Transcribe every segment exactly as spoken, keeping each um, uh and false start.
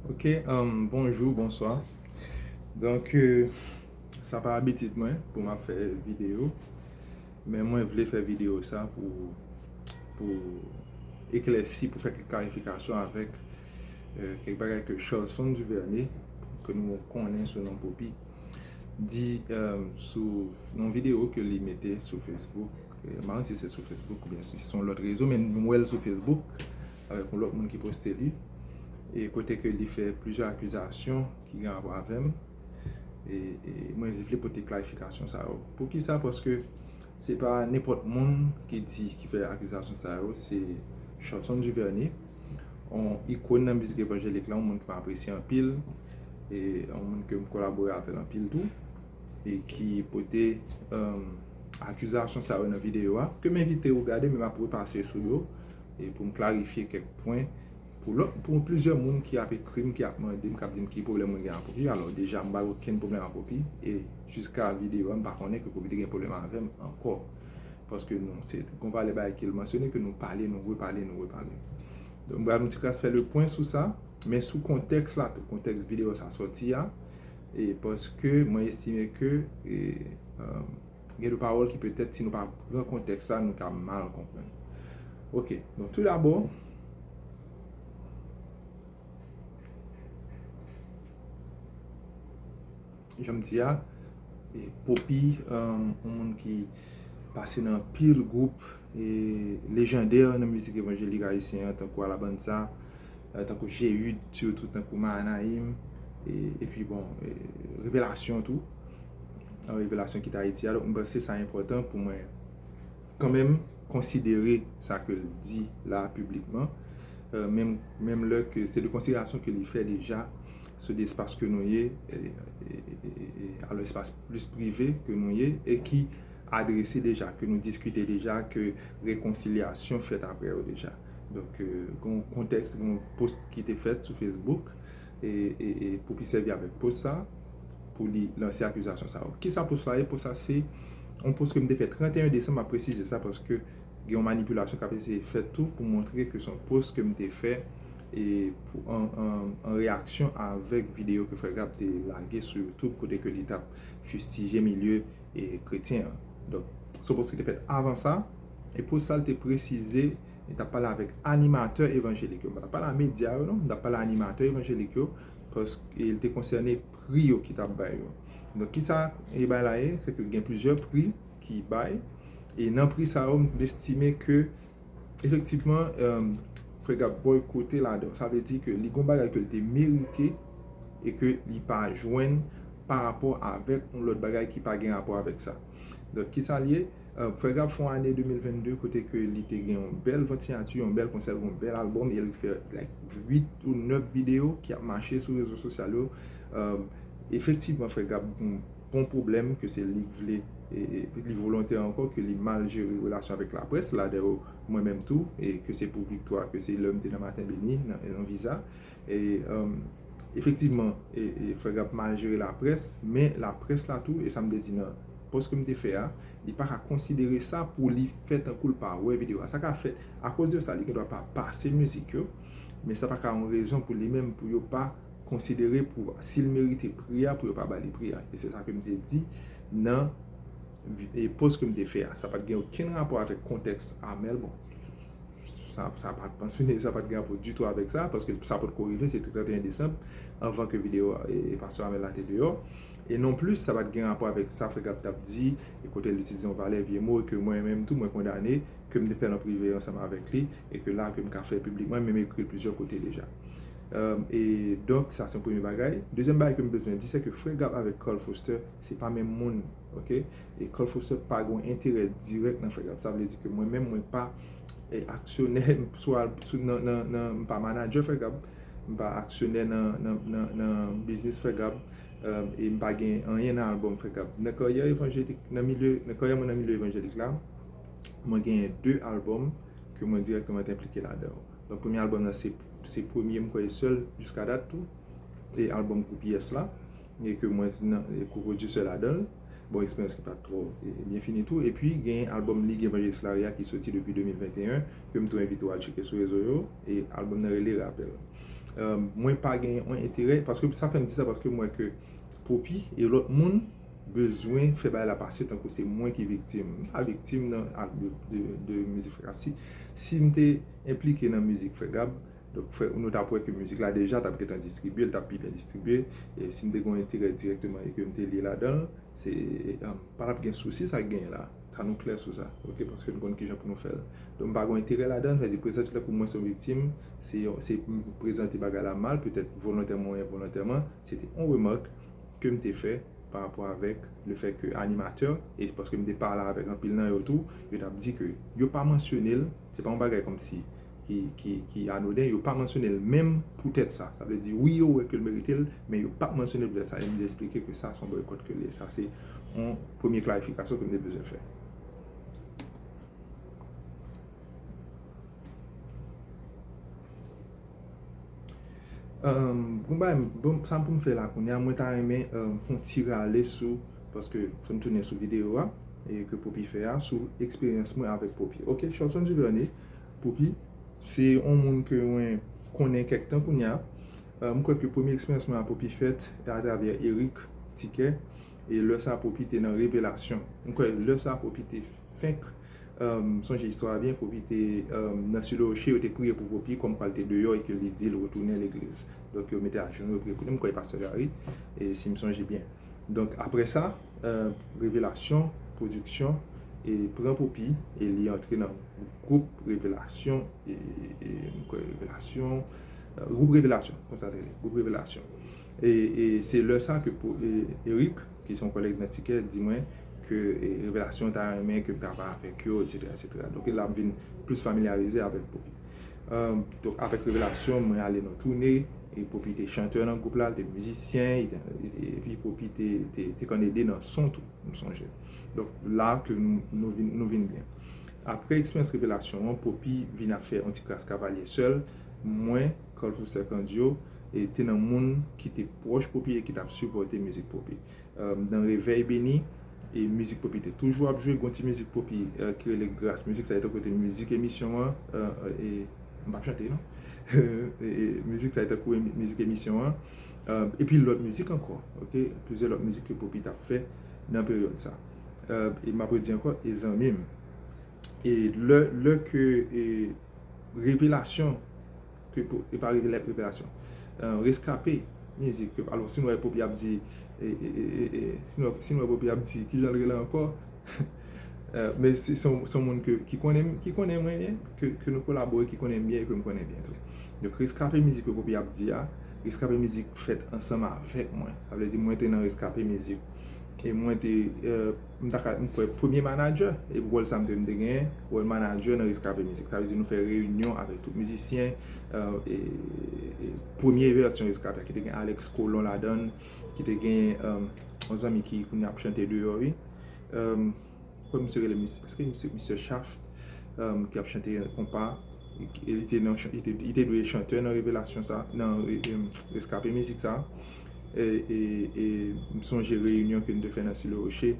Ok, um, bonjou, bonswa. Donk, euh, sa pa abitid mwen pou m ap fè videyo, men mwen vle fè videyo sa pou, pou eklèsi, pou fè kèk klarifikasyon avèk, euh, kèk bagay ke Charlson Duvernay, ke nou konnen sou non Popi, di, euh, sou yon videyo ke li mete sou Facebook. Euh, m pa konn si se sou Facebook oubyen si se yon lòt rezo, men m wè l sou Facebook avèk yon lòt moun ki poste li. E kote ke li fè plizyè akizasyon ki gen rapò avè m. E, e mwen vle pote klarifikasyon sa yo. Poukisa? Paske se pa nenpòt moun ki di, ki fè akizasyon sa yo, se Charlson Duvernay, yon ikòn nan mizik evanjelik la, yon moun ke m apresye anpil, e yon moun ke m kolabore avè l anpil tou, e ki pote, um, akizasyon sa yo nan videyo a, ke m envite w gade, men m ap repase sou yo, e pou m klarifye kèk pwen, pou lòt, pou plizyè moun ki ap ekri m, ki ap mande m, k ap di m ki pwoblèm mwen gen ak Popi. Alò, deja, m pa gen okenn pwoblèm ak Popi, e jiska videyo a, m pa konnen ke Popi te gen pwoblèm avè m ankò. Paske nou, se gon valè bagay ke l mansyone, ke nou pale, nou repale, nou repale. Donk, m pral yon ti kras fè le pwen sou sa, men sou kontèks la tou, kontèks videyo sa sòti a, e paske mwen estime ke, e, um, gen de pawòl ki petèt, si nou pa pran kontèks la, nou ka mal konprann. Ok, donk, tou dabò, jan m di a, e, Popi, um, yon moun ki pase nan anpil gwoup, e, lejandè nan mizik evanjelik ayisyen an, tankou Alabanza, e, tankou Jeyid, sitou tankou Mahanaim, e, epi bon, e, Revelasyon tou. An Revelasyon ki t Ayiti a. Donk, m panse sa enpòtan pou mwen kanmenm konsidere sa ke l di la piblikman, e, menm, menm lè ke se de konsiderasyon ke li fè deja sou de espas ke nou ye, e, e, e, e, e, alò espas plis prive ke nou ye, e ki adrese deja, ke nou diskite deja, ke rekonsilyasyon fèt apre yo deja. Donk, e, gon kontèks, gon post ki te fèt sou Facebook, e, e, e Popi sèvi avèk post sa pou li lanse akizasyon sa yo. Kisa post la ye? Post la se yon post ke m te fè trannteyen desanm, m ap presize sa paske gen yon manipilasyon k ap eseye fèt tou pou montre ke se yon post ke m te fè e pou, an, an, an reyaksyon avèk videyo ke Frè Gab te lage sou YouTube kote ke li t ap fistije milye, e, kretyen an. Donk, se yon post ki te fèt avan sa, e post sa l te presize, li t ap pale avèk animatè evanjelik yo. M pa t ap pale a medya yo non, m t ap pale a animatè evanjelik yo, paske li te konsène pri yo ki t ap bay yo. Donk, kisa e bay la ye? Se ke gen plizyè pri ki bay, e nan pri sa yo, m estime ke efektivman, um, Frè Gab bòykote ladan. Sa vle di ke li gon bagay ke l te merite e ke li pa jwenn pa rapò avèk yon lòt bagay ki pa gen rapò avèk sa. Donk, kisa l ye? Uh, Frè Gab fè yon ane de mil vennde kote ke li te gen yon bèl vant siyati, yon bèl konsèp, yon bèl albòm, e l fè, like, uit ou nèf videyo ki ap mache sou rezo sosyal yo. Um, efektivman, Frè Gab gon bon pwoblèm ke se li k vle, e, e, li volontè ankò, ke li mal jere relasyon avèk laprès, ladan yo mwen menm tou, e ke se pou viktwa, ke se lè m te nan Maten Beni, nan, nan Viza. E, um, efektivman, e, e, Frè Gab mal jere laprès, men laprès la tou, e sa m te di nan post ke m te fè a, li pa ka konsidere sa pou li fè tankou l pa wè videyo a. Sa ka fèt, akoz de sa, li gendwa pa pase mizik yo, men sa pa ka yon rezon pou li menm, pou yo pa konsidere pou, si l merite pri a, pou yo pa ba li pri a. E se sa ke m te di nan vi-, e post ke m te fè a. Sa pa t gen okenn rapò avèk kontèks Amèl. Bon, sa, sa pa t mansyone, sa pa t gen rapò ditou avèk sa, paske sa potko rive, se te trannteyen desanm, anvan ke videyo, e, e pastè Amèl la te deyò. E nonplis, sa pa t gen rapò avèk sa Frè Gab t ap di, e kote l itilize yon valè vye mo, e ke mwen menm tou, mwen kondane, ke m te fè l an prive ansanm avèk li, e ke la ke m ka fè piblikman, men m ekri l plizyè kote deja. Um, e donk, sa se yon premye bagay. Dezyèm bagay ke m bezwen di, se ke Frè Gab avèk Carl Foster, se pa menm moun, ok? E Carl Foster pa gen yon enterè dirèk nan Frè Gab. Sa vle di ke mwen menm, mwen pa, e, aksyonè sou al-, sou, nan, nan, nan, m pa manadjè Frè Gab, m pa aksyonè nan, nan, nan, nan biznis Frè Gab, um, e m pa gen anyen nan albòm Frè Gab. Nan karyè evanjelik, nan milye, nan karyè mwen nan milye evanjelik la, mwen genyen de albòm ke mwen dirèkteman te enplike ladan yo. Donk, premye albòm nan, se, se premye, m kwè, e sèl jiska dat tou, e albòm Gwoup Yes la, e ke mwen nan, e ko-pwodiktè ladan l. Bon, eksperyans ki pa t twò, e, byen fini tou. Epi, gen albòm Lig Evanjelis Lari a ki soti depi de mil venteyen, ke m tou envite w al tcheke sou rezo yo, e albòm nan rele Rapèl. Euh, mwen pa gen yon enterè, paske sa fè m di sa, paske m wè ke Poppy e lòt moun bezwen fè bagay la pase tankou se mwen ki viktim. M pa viktim nan ak de, de, de mizik Frè Gab. Si, si m te enplike nan mizik Frè Gab, donk frè, nou t ap wè ke mizik la deja t ap gentan distribye, l t ap pi byen distribye. E si m te gen yon enterè dirèkteman e ke m te lye ladan l, se, um, pa t ap gen sousi sa k genyen la. Ka nou klè sou sa, ok? Paske nou konn kijan pou nou fè l. Donk, m pa gen enterè ladan l, sa vle di prezante tankou mwen se yon viktim, se, se prezante bagay la mal, petèt volontèman ou envolontèman, se te yon remak ke m te fè pa rapò avèk le fè ke animatè, e paske m te pale avèk anpil nan yo tou, yo t ap di ke yo pa mansyone l, se pa yon bagay kòmsi ki, ki, ki anoden, yo pa mansyone l menm poutèt sa. Sa vle di, wi, yo wè ke l merite l, men yo pa mansyone l poutèt sa. E m te eksplike ke sa se yon boykòt ke l ye. Sa se yon premye klarifikasyon ke m te bezwen fè. Um, bon, bagay, bon, sa pou m fè la kounye a, mwen ta renmen um, fè yon ti rale sou, paske fò n tounen sou videyo a, e ke Poppy fè a, sou eksperyans mwen avèk Poppy. Ok, Shelson Duvernay, Poppy, se yon moun ke mwen konnen kèk tan kounye a. Euh, m kwè ke premye eksperyans mwen ak Poppy fèt atravè Eric Tiquet, e lè sa Poppy te nan revelasyon. M kwè lè sa Poppy te fenk, euh, m sonje istwa a byen, Poppy te euh, nan Silo Roche, yo te priye pou Poppy kòmkwa l te deyò e ke li di l retounen legliz. Donk yo mete ajenou, yo priye pou li, m kwè e pastè Gary, e si m sonje byen. Donk apre sa, euh, Revelasyon Pwodiksyon e pran Poppy e li antre nan gwoup Revelasyon e, e, e m kwè Revelasyon, euh, gwoup Revelasyon, konsa te rele, gwoup Revelasyon. E, e se lè sa ke pou, e, Eric, ki se yon kòlèg nan Tiquet, di mwen ke e, Revelasyon ta renmen ke m travay avèk yo, etsetera, etsetera. Donk la m vin plis familyarize avèk Poppy. Euh, donk avèk Revelasyon, mwen ale nan toune, e Poppy te chantè nan gwoup la, li te mizisyen, li te, li te, epi Poppy te, te, te konn ede nan son tou, m sonje. Donk la ke nou, nou vin, nou vin byen. Apre eksperyans Revelasyon an, Poppy vin ap fè yon ti kras kavalye sèl. Mwen, Carl Foster Candio, e te nan moun ki te pwòch Poppy e ki t ap sipòte mizik Poppy. Euh, nan Revèy Beni, e mizik Poppy te toujou ap jwe, gon ti mizik Poppy euh, ki rele Gras. Mizik sa e te kote mizik emisyon an, euh, e m p ap chante non. E, e, mizik sa e tankou emi- mizik emisyon an. Euh, epi lòt mizik ankò, ok? Plizyè lòt mizik ke Poppy t ap fè nan peryòd sa. Euh, e m ap redi ankò, e zanmi m. E lè, lè ke e, revelasyon, ke po- e pa revela- revelasyon, euh, reskape mizik, ke, alò, si nou wè Poppy ap di, e, e, e, e, e, si nou, si nou wè Poppy ap di, ki jan l rele ankò? Euh, men se se yon se yon moun ke, ki konnen, ki konnen mwen byen, ke, ke nou kolabore, ki konnen m byen e ke m konnen byen tou. Donk, reskape mizik ke Poppy ap di a, reskape mizik fèt ansanm avèk mwen. Sa vle di, mwen te nan reskape mizik. E mwen te, euh, m ta ka, m kwè, premye manadjè, e wòl sa m te, m te genyen, wòl manadjè nan reskape mizik. Sa vle di, nou fè reyinyon avèk tout mizisyen, euh, e, e premye vèsyon reskape a, ki te gen Alex Colon ladan l, ki te gen, euh, yon zanmi ki kounye a ap chante deyò, wi. Euh, Kòm misye rele mis- èske misye, misye Shaft, um, ki ap chante konpa, e li te nan chan- li te, li te dwe chantè nan revelasyon sa, nan e, e, reskape mizik sa. E, e, e m sonje reyinyon ke n te fè nan Silo Roche.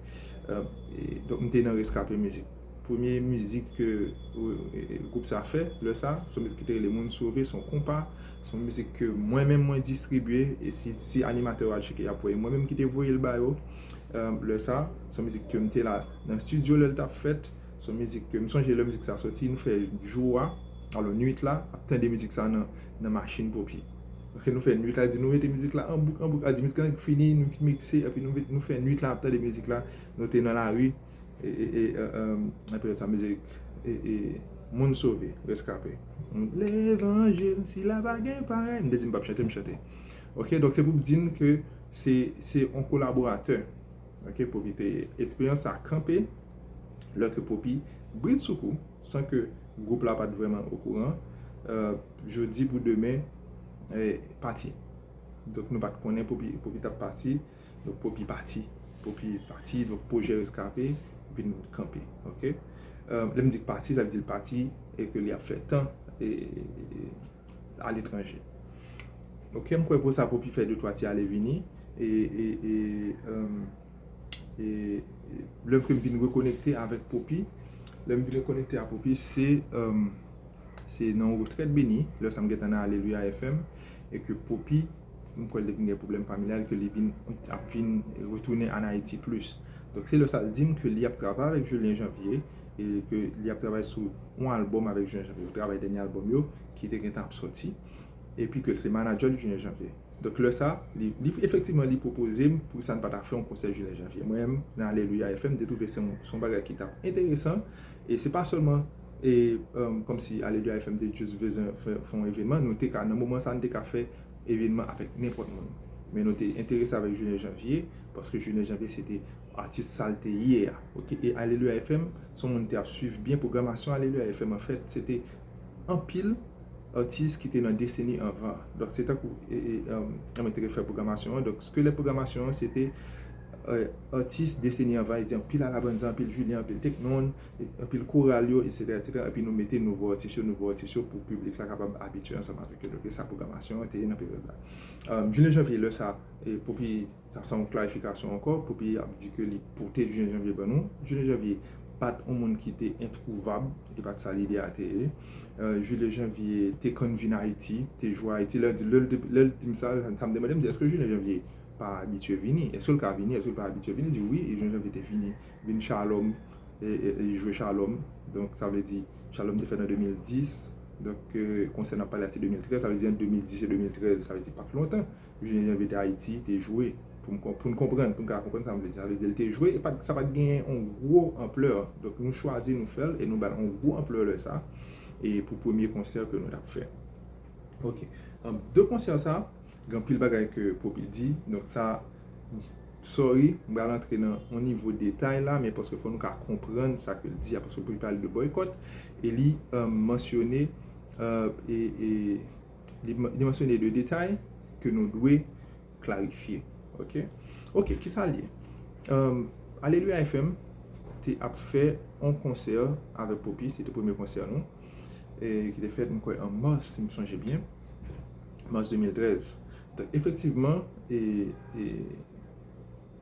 Um, e, donk m te nan reskape mizik. Premye mizik ke e, e, gwoup sa fè lè sa, se yon mizik ki te rele Moun Sove, se yon konpa, se yon mizik ke mwen menm mwen distribye, e si, si animatè yo al tcheke y ap wè, e mwen menm ki te voye l ba yo. Um, lè sa, se yon mizik ke m te la nan estidyo lè l t ap fèt. Se yon mizik ke m sonje lè mizik sa soti, nou fè jou a, alò nwit la, ap tande mizik sa nan, nan machin Poppy. Ok, nou fè nwit la, di nou mete mizik la an bouk, an bouk, a di mizik la fini, nou fin mikse, epi nou, nou fè nwit la ap tande mizik la, nou te nan lari, e, e, e, e, e, nan peryòd sa mizik, e, e, Moun Sove, Reskape. Levanjil, si la pa gen parèy, m te di m p ap chante, m chante. Ok, donk se pou m di n ke se, se yon kolaboratè. Ok, Poppy te eksperyans sa kanpe, lè ke Poppy bridsoukou, san ke gwoup la pa t vrèman okouran, euh, jodi pou demen, eh, pati. Donk nou pa t konnen Poppy, Poppy t ap pati, donk Poppy pati. Poppy pati, donk pwojè Reskape vin kanpe. Ok? Euh, lè m di pati, sa vle di l pati e ke li ap fè tan e, e, e, aletranje. Ok, m kwè pou sa Poppy fè de twa ti ale vini. E, e, e, um, e, e lè m vin rekonekte avèk Poppy, lè m vin rekonekte a Poppy, se, um, se nan yon retrèt beni, lè sa m gentan nan Aleluya F M, e ke Poppy, m kwè l te vin gen pwoblèm familyal, ke li vin, ap vin retounen ann Ayiti plis. Donk, se lè sa l di m ke li ap travay avèk Julien Janvier, e ke li ap travay sou yon albòm avèk Julien Janvier. Yo travay dènye albòm yo, ki te gentan ap sòti, epi ke se manadjè li Julien Janvier. Donk, lè sa, li, li, efektivman, li pwopoze m pou sa n pa ta fè yon konsè Julien Janvier. Mwen menm, nan Aleluya F M, m te twouve se yon, se yon bagay ki t ap enteresan, e se pa sèlman, e, um, kòmsi Aleluya F M te jis bezwen fè, fè yon evènman, nou te ka, nan moman sa, nou te ka fè evènman avèk nenpòt moun. Men nou te enterese avèk Julien Janvier, paske Julien Janvier se te atis sa l te ye a. Ok? E Aleluya F M, se yon moun te ap swiv byen pwogramasyon Aleluya F M, anfèt, se te anpil atis ki te nan deseni anvan. Donk, se tankou, e, e, um, mwen te fè pwogramasyon an. Donk, skelèt pwogramasyon an, se te, e, atis deseni anvan, e di anpil Alabanza, anpil Julien, anpil Teknon, e, anpil koral yo, etsetera, etsetera. Epi nou mete nouvo atis yo, nouvo atis yo pou piblik la kapab abitye ansanm avèk yo. Donk, e sa pwogramasyon an te ye nan peryòd la. Um, Julien Janvier, lè sa, e, Poppy, sa se yon klarifikasyon ankò, Poppy ap di ke li pote Julien Janvier ban nou. Julien Janvier pa t yon moun ki te entwouvab, e pa t sa lide a te ye. Euh, Julien Janvier te konn vin Ayiti, te jwe Ayiti. Lè l di, lè l di, lè l di m sa, sa m te mande m, di, èske Julien Janvier pa abitye vini? Èske l ka vini? Èske l pa abitye vini? Li di wi, e Julien Janvier te vini, vin Shalom, e, e, e jwe Shalom. Donk, sa vle di, Shalom te fèt an de mil dis. Donk, euh, konsè n ap pale a se de mil trèz, sa vle di ant de mil dis e de mil trèz, sa vle di pa t lontan. Julien Janvier te Ayiti, te jwe. Pou m kon-, pou n konprann, pou n ka konprann sa m vle di. Sa vle di l te jwe, e pa t, sa pa t genyen yon gwo anplè. Donk, nou chwazi, nou fè l, e nou ba l yon gwo anplè lè sa. E pou premye konsè ke nou t ap fè. Ok. An de konsè sa, gen anpil bagay ke Poppy di. Donk, sa, sorry, m pral antre nan yon nivo detay la, men paske fò nou ka konprann sa ke l di a, paske Poppy pale de boycott, e li, euh, mansyone, euh, e, e, li, li mansyone de detay ke nou dwe klarifye. Ok? Ok, kisa l ye? Um, Aleluya F M te ap fè yon konsè avèk Poppy, se te premye konsè nou, e ki te fèt, m kwè, an mas, si m sonje byen, mas de mil trèz. Donk, efektivman, e, e,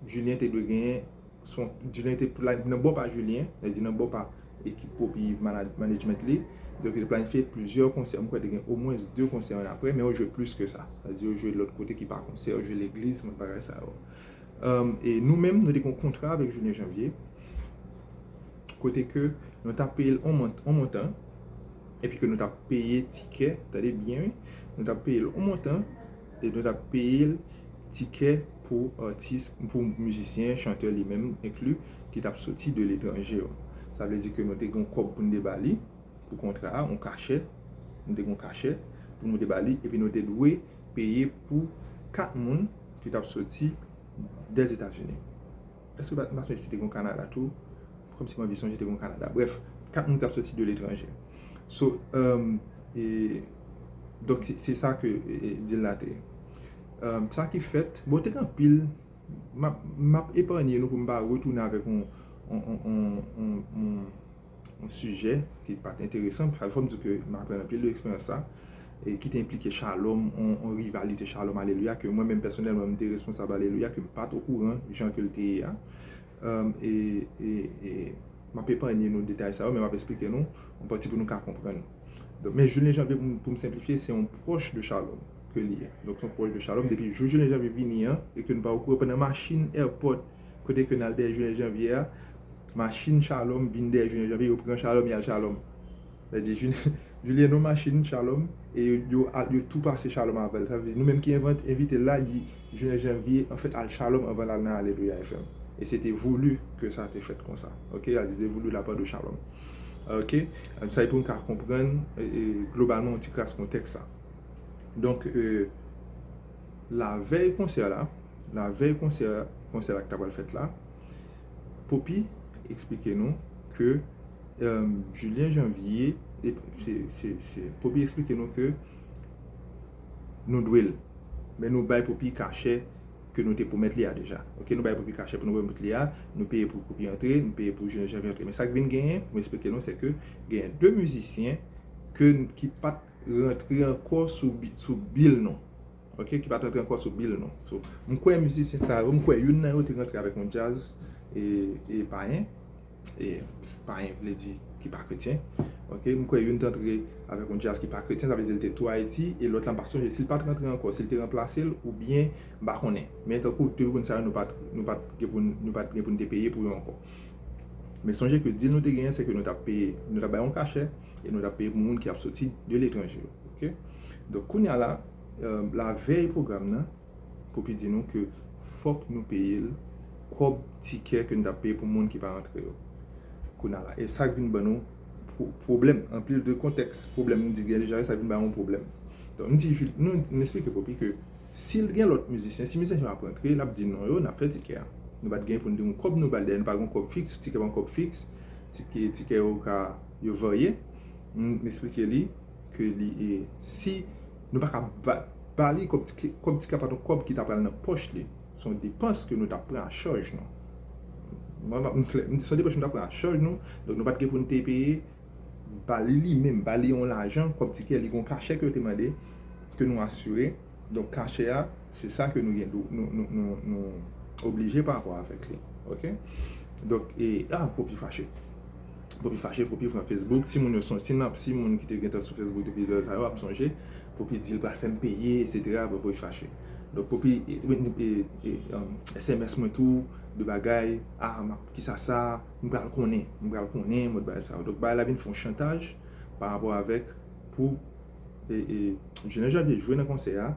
Julien te dwe genyen, son, Julien te plan-, nan bò pa Julien, sa vle di nan bò pa ekip Poppy mana-, management li. Donk, yo te planifye plizyè konsè. M kwè te gen omwen de konsè annapre, men yo jwe plis ke sa. Sa vle di yo jwe lòt kote ki pa konsè, yo jwe legliz, mwen bagay sa yo. Um, e nou menm, nou te gen yon kontra avèk Julien Janvier, kote ke nou t ap peye l yon mont-, yon montan, epi ke nou t ap peye tikè, tande byen, wi, nou t ap peye l yon montan, e nou t ap peye l tikè pou atis, pou mizisyen, chantè li menm enkli, ki t ap soti de letranje yo. Sa vle di ke nou te gen yon kòb pou n te ba li, pou kontra a, yon kachè, nou te gen yon kachè pou nou te ba li, epi nou te dwe peye pou kat moun ki t ap soti dèzetazini. Èske pa, m pa sonje si te gen yon Kanada tou? Kòmsi m anvi sonje te gen yon Kanada. Brèf, kat moun k ap soti de letranje. So, um, e, donk, se, se sa ke, e, e, deal la te ye. Um, sa ki fèt, bon, te gen anpil, m ap, m ap epanye nou pou m pa retounen avèk yon, yon, yon, yon, yon, yon yon sijè ki pa t enteresan, sa fò m di ke m aprann anpil de eksperyans sa, e ki te enplike Shalom, yon, yon rivalite Shalom Aleluya, ke mwen menm pèsonèlman m te responsab Aleluya, ke m pa t okouran jan ke l te ye a. Um, e, e, e m ap epanye nou detay sa yo, men m ap eksplike nou yon pati pou nou ka konprann. Donk, men Julien Janvier, pou m, pou m senplifye, se yon pwòch de Shalom ke li ye. Donk, se yon pwòch de Shalom. Depi jou Julien Janvier vini an, e ke nou pa okouran, pandan machin airport, kote ke n al dèyè Julien Janvier a, machin Shalom vin dèyè Julien Janvier, yo pran Shalom, y al Shalom. Sa vle di, Julien, Julien nan machin Shalom, e yo, yo, al, yo tou pase Shalom avè l. Sa vle di, nou menm ki envant-, envite l la, li, Julien Janvier, anfèt, al Shalom anvan l al nan Aleluya F M. E se te voulu ke sa te fèt konsa. Ok, sa vle di, se te voulu de la part de Shalom. Ok, sa e pou n ka konprann, e, e, globalman, yon ti kras kontèks la. Donk, e, lavèy konsè la, lavèy konsè, konsè la ki ta pral fèt la, Poppy eksplike nou ke, em, Julien Janvier, e, se, se, se, Poppy eksplike nou ke nou dwe l. Men nou bay Poppy kachè ke nou te pwomèt li a deja. Ok, nou bay Poppy kachè pou nou pwomèt li a, nou peye pou Poppy antre, nou peye pou Julien Janvier antre. Men sa k vin genyen, pou m eksplike nou, se ke genyen de mizisyen ke, ki pa t rantre ankò sou bi-, sou bil nou. Ok, ki pa t rantre ankò sou bil nou. So, m kwè mizisyen sa yo, m kwè youn nan yo te rantre avèk yon djaz, e, e payen. E payen vle di ki pa kretyen. Ok, m kwè youn t antre avèk yon djaz ki pa kretyen, sa vle di l te tou Ayiti, e lòt la m pa sonje si l pa t rantre ankò, si l te ranplase l, oubyen m pa konnen. Men tankou de moun sa yo, nou pa t, nou pa t gen pou n, nou pa t gen pou n te peye pou yo ankò. Men sonje ke deal nou te genyen, se ke nou t ap peye, nou t ap bay yon kachè, e nou t ap peye pou moun ki ap soti de letranje yo. Ok? Donk, kounye a la, euh, lavèy pwogram nan, Popi di nou ke fòk nou peye l kòb tikè ke nou t ap peye pou moun ki pa rantre yo. Kounye a la, e sa k vin ban nou pwo-, pwoblèm, anpil de kontèks pwoblèm, nou di gen deja, sa vin ban nou pwoblèm. Donk, nou di, nou, nou eksplike Popi ke si l gen lòt mizisyen, si mizisyen yo ap rantre, l ap di non yo, n ap fè tikè a. Nou pa t gen pou n di yon kòb nou ba l, dayè nou pa gen yon kòb fiks, tikè pa yon kòb fiks, tikè, tikè yo ka, yo varye. M, m eksplike li ke li, e, si nou pa ka ba, ba li kòb tikè, kòb tikè pa t yon kòb ki ta pral nan pòch li. Se yon depans ke nou t ap pran a chaj nou. Mwen, m ap, m klè, m di se yon depans nou t ap pran a chaj nou, donk nou pa t gen pou n te peye, ba li li menm, ba li yon lajan, kòb tikè, li gen yon kachè ke yo te mande, ke nou asire. Donk, kachè a, se sa ke nou gen, nou, nou, nou, nou, nou oblije pa rapò avèk li. Ok? Donk, e, a, Popi fache. Popi fache, Popi pran Facebook. Si moun yo son, si n ap, si moun ki te gentan sou Facebook depi lè sa yo ap sonje, Popi di l pral fè m peye, etsetera. Bon, Popi fache. Donk, Popi, e, e, e, e, um, S M S mwen tou, de bagay, a, m ap, kisa sa, m pral konnen, m pral konnen, mòd bagay sa yo. Donk, bagay la vin fè yon chantaj pa rapò avèk pou e, e, Julien Janvier jwe nan konsè a,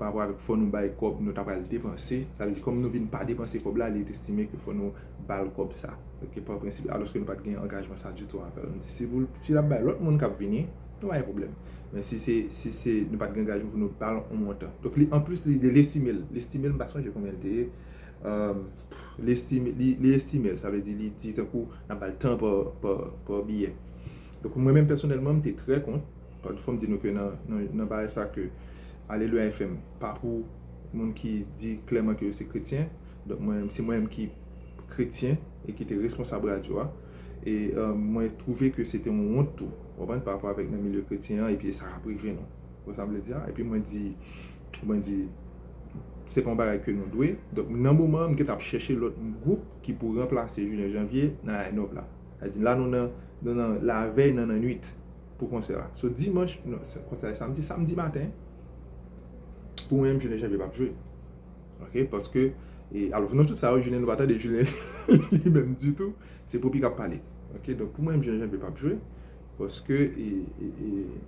pa rapò avèk fò nou bay kòb nou ta pral depanse, sa vle di kòm nou vin pa depanse kòb la, li te estime ke fò nou ba l kòb sa. Ok, pa prensip, alòske nou pa t gen angajman sa ditou avè l. Nou di, si pou, si l ap bay lòt moun k ap vini, nou pa gen pwoblèm. Men si se, si se, nou pa t gen angajman pou nou ba l yon montan. Donk, li, anplis, li, li estime l. Li estime l, m pa sonje konbyen l te ye. Euh, li estime, li, li estime l, sa vle di, li di tankou n ap ba l tan pa, pa, pa biyè. Donk, mwen menm pèsonèlman, m te trè kont. Paske fò m di nou ke nan, nan, nan bagay sa ke Alelouya F M pa pou moun ki di klèman ke yo se kretyen. Donk, mwen, se mwen menm ki kretyen e ki te responsab radyo a. E, euh, mwen twouve ke se te yon wont tou, w konprann, pa rapò avèk nan milye kretyen an, epi sa k ap rive nou. Ou konprann sa m vle di a? Epi mwen di, mwen di, se pa yon bagay ke nou dwe. Donk, nan moman an, m gentan ap chèche lòt gwoup ki pou ranplase Julien Janvier nan line-up la. Sa vle di, la, nou nan, nou nan lavèy nan nannuit pou konsè la. So, dimanch, non, se, konsè a samdi, samdi maten, pou mwen menm, Julien Janvier p ap jwe. Ok, paske, e, alò, nan tout sa yo, Julien, nou pa tande Julien li menm ditou, se Popi k ap pale. Ok, donk, pou mwen menm, Julien Janvier p ap jwe, paske, e, e, e,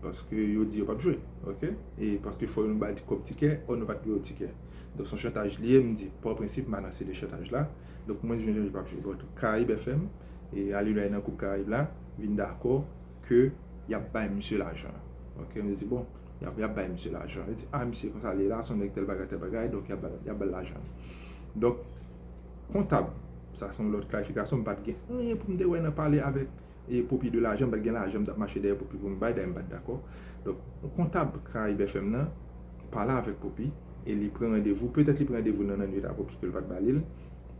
paske yo di yo p ap jwe. Ok, e paske fò nou ba l kòb tikè, ò, nou pa t dwe yo tikè. Donk, se yon chantaj li ye, m di, pa prensip, m anonse de chantaj la. Donk, mwen, Julien Janvier p ap jwe. Bon, Caraïbes F M e Alelouya nan Koup Karayib la vin dakò ke y ap bay misye lajan. Ok, m di, bon, y ap, y ap bay misye lajan. Yo di, a, misye konsa li la, se yon nèg tèl bagay, tèl bagay, donk y ap ba l, y ap ba l lajan. Donk, kontab, sa se yon lòt klarifikasyon, m pa t gen anyen pou m te wè nan pale avèk e Popi de lajan, m pa t gen lajan, m t ap mache dèyè Popi pou m bay, dayè m pa t dakò. Donk, yon kontab Caraïbes F M nan pale avèk Popi, e li pran randevou, petèt li pran randevou nan nannuit a Popi ke l pa t ba li l,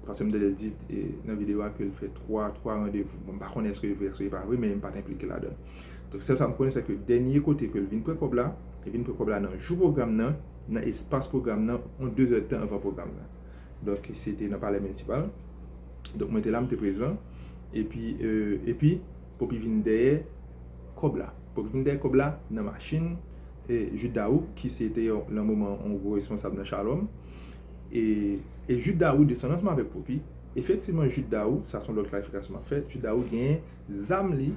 paske m tande l di, e, nan videyo a ke l fè twa, twa randevou. Bon, m pa konnen èske li vre, èske li pa vre, men m pa t enplike ladan l. Donk, sèl sa m konnen, se ke dènye kote ke l vin pran kòb la, li vin pran kòb la nan jou pwogram nan, nan espas pwogram nan, yon de zè tan avan pwogram nan. Donk, se te nan Palè Minisipal. Donk, mwen te la, m te prezan. Epi, euh, epi, Popi vin dèyè kòb la. Popi vin dèyè kòb la nan machin, e, Jude Daou, ki se te yon, nan moman, yon gwo responsab nan Shalom. E, e Jude Daou desann ansanm avèk Popi. Efektivman, Jude Daou, sa se yon lòt klarifikasyon m ap fè, Jude Daou genyen zam li,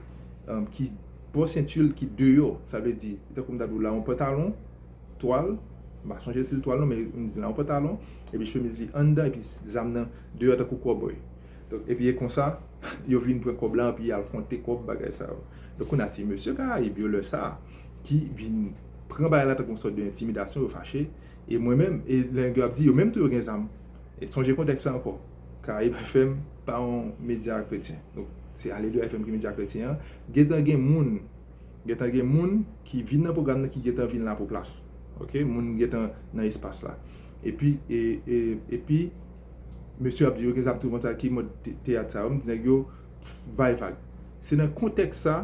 um, ki bò senti l, ki deyò. Sa vle di, tankou m ta di w la, yon pantalon, twal, m pa sonje si l twal non, men m di la yon pantalon, epi chemiz li anndan, epi zam nan deyò tankou kòbòy. Donk, epi e konsa, yo vin pran kòb la, epi y al konte kòb, bagay sa yo. Donk, kounye a ti mesye Karayib yo, lè sa a, ki vin pran bagay la tankou yon sòt de entimidasyon, yo fache. E mwen menm, e lè nèg yo ap di, yo menm tou yo gen zam. E sonje kontèks la ankò. Karayib F M pa yon medya kretyen. Donk, se Alelouya F M ki medya kretyen an. Gentan gen moun Gentan gen moun ki vin nan pwogram nan ki gentan vin la pou plas. Ok? Moun gentan nan espas la. Epi, e, e, epi, mesye ap di yo gen zam tou konsa ki mòd te-, teyat sa yo. M di nèg yo, vay vag. Se nan kontèks sa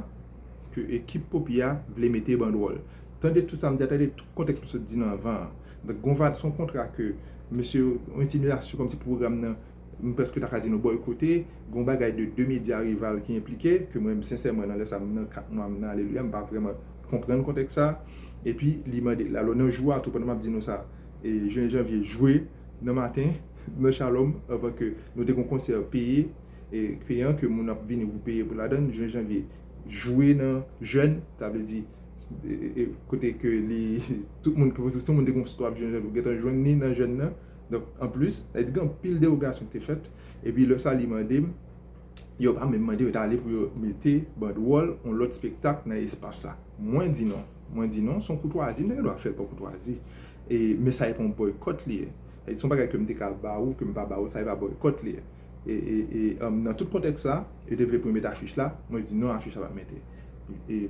ke ekip Popi a vle mete bandwòl. Tande tout sa m di a, tande tout kontèks m sot di nan anvan an. Donk, gon va, se yon kontra ke mesye yo, yon entimidasyon kòmsi pou pwogram nan, m prèske ta ka di nou bòykote, gen yon bagay de de medya rival ki enplike, ke mwen menm sensèman nan lè sa m nan kat mwa m nan Alelouya, m pa vrèman konprann kontèks sa. Epi li mande, alò nan jou a tou pandan m ap di nou sa, e, Junior Janvier jwe nan maten nan Shalom anvan ke nou te gen yon konsè peye, e, peyan ke moun ap vini pou peye pou ladann, Junior Janvier jwe nan jèn, sa vle di e, e, kote ke li, tout moun, tout moun te gen swaf jèn, jèn, ou gentan jwenn li nan jèn nan. Donk, anplis, sa vle di gen anpil dewogasyon ki te fèt. Epi lè sa li mande m, yo pa menm mande, yo t ale pou yo mete bandwòl yon lòt espektak nan espas la. Mwen di non. Mwen di non, se yon koutwazi, m te gen dwa fè l pa koutwazi. E, men sa e pa yon bòykòt li ye. Sa vle di se yon bagay ke m te ka ba ou, ke m pa ba ou, sa e pa bòykòt li ye. E, e, e, um, nan tout kontèks la, yo te vle pou yo mete afich la, mwen di non, afich la pa mete. E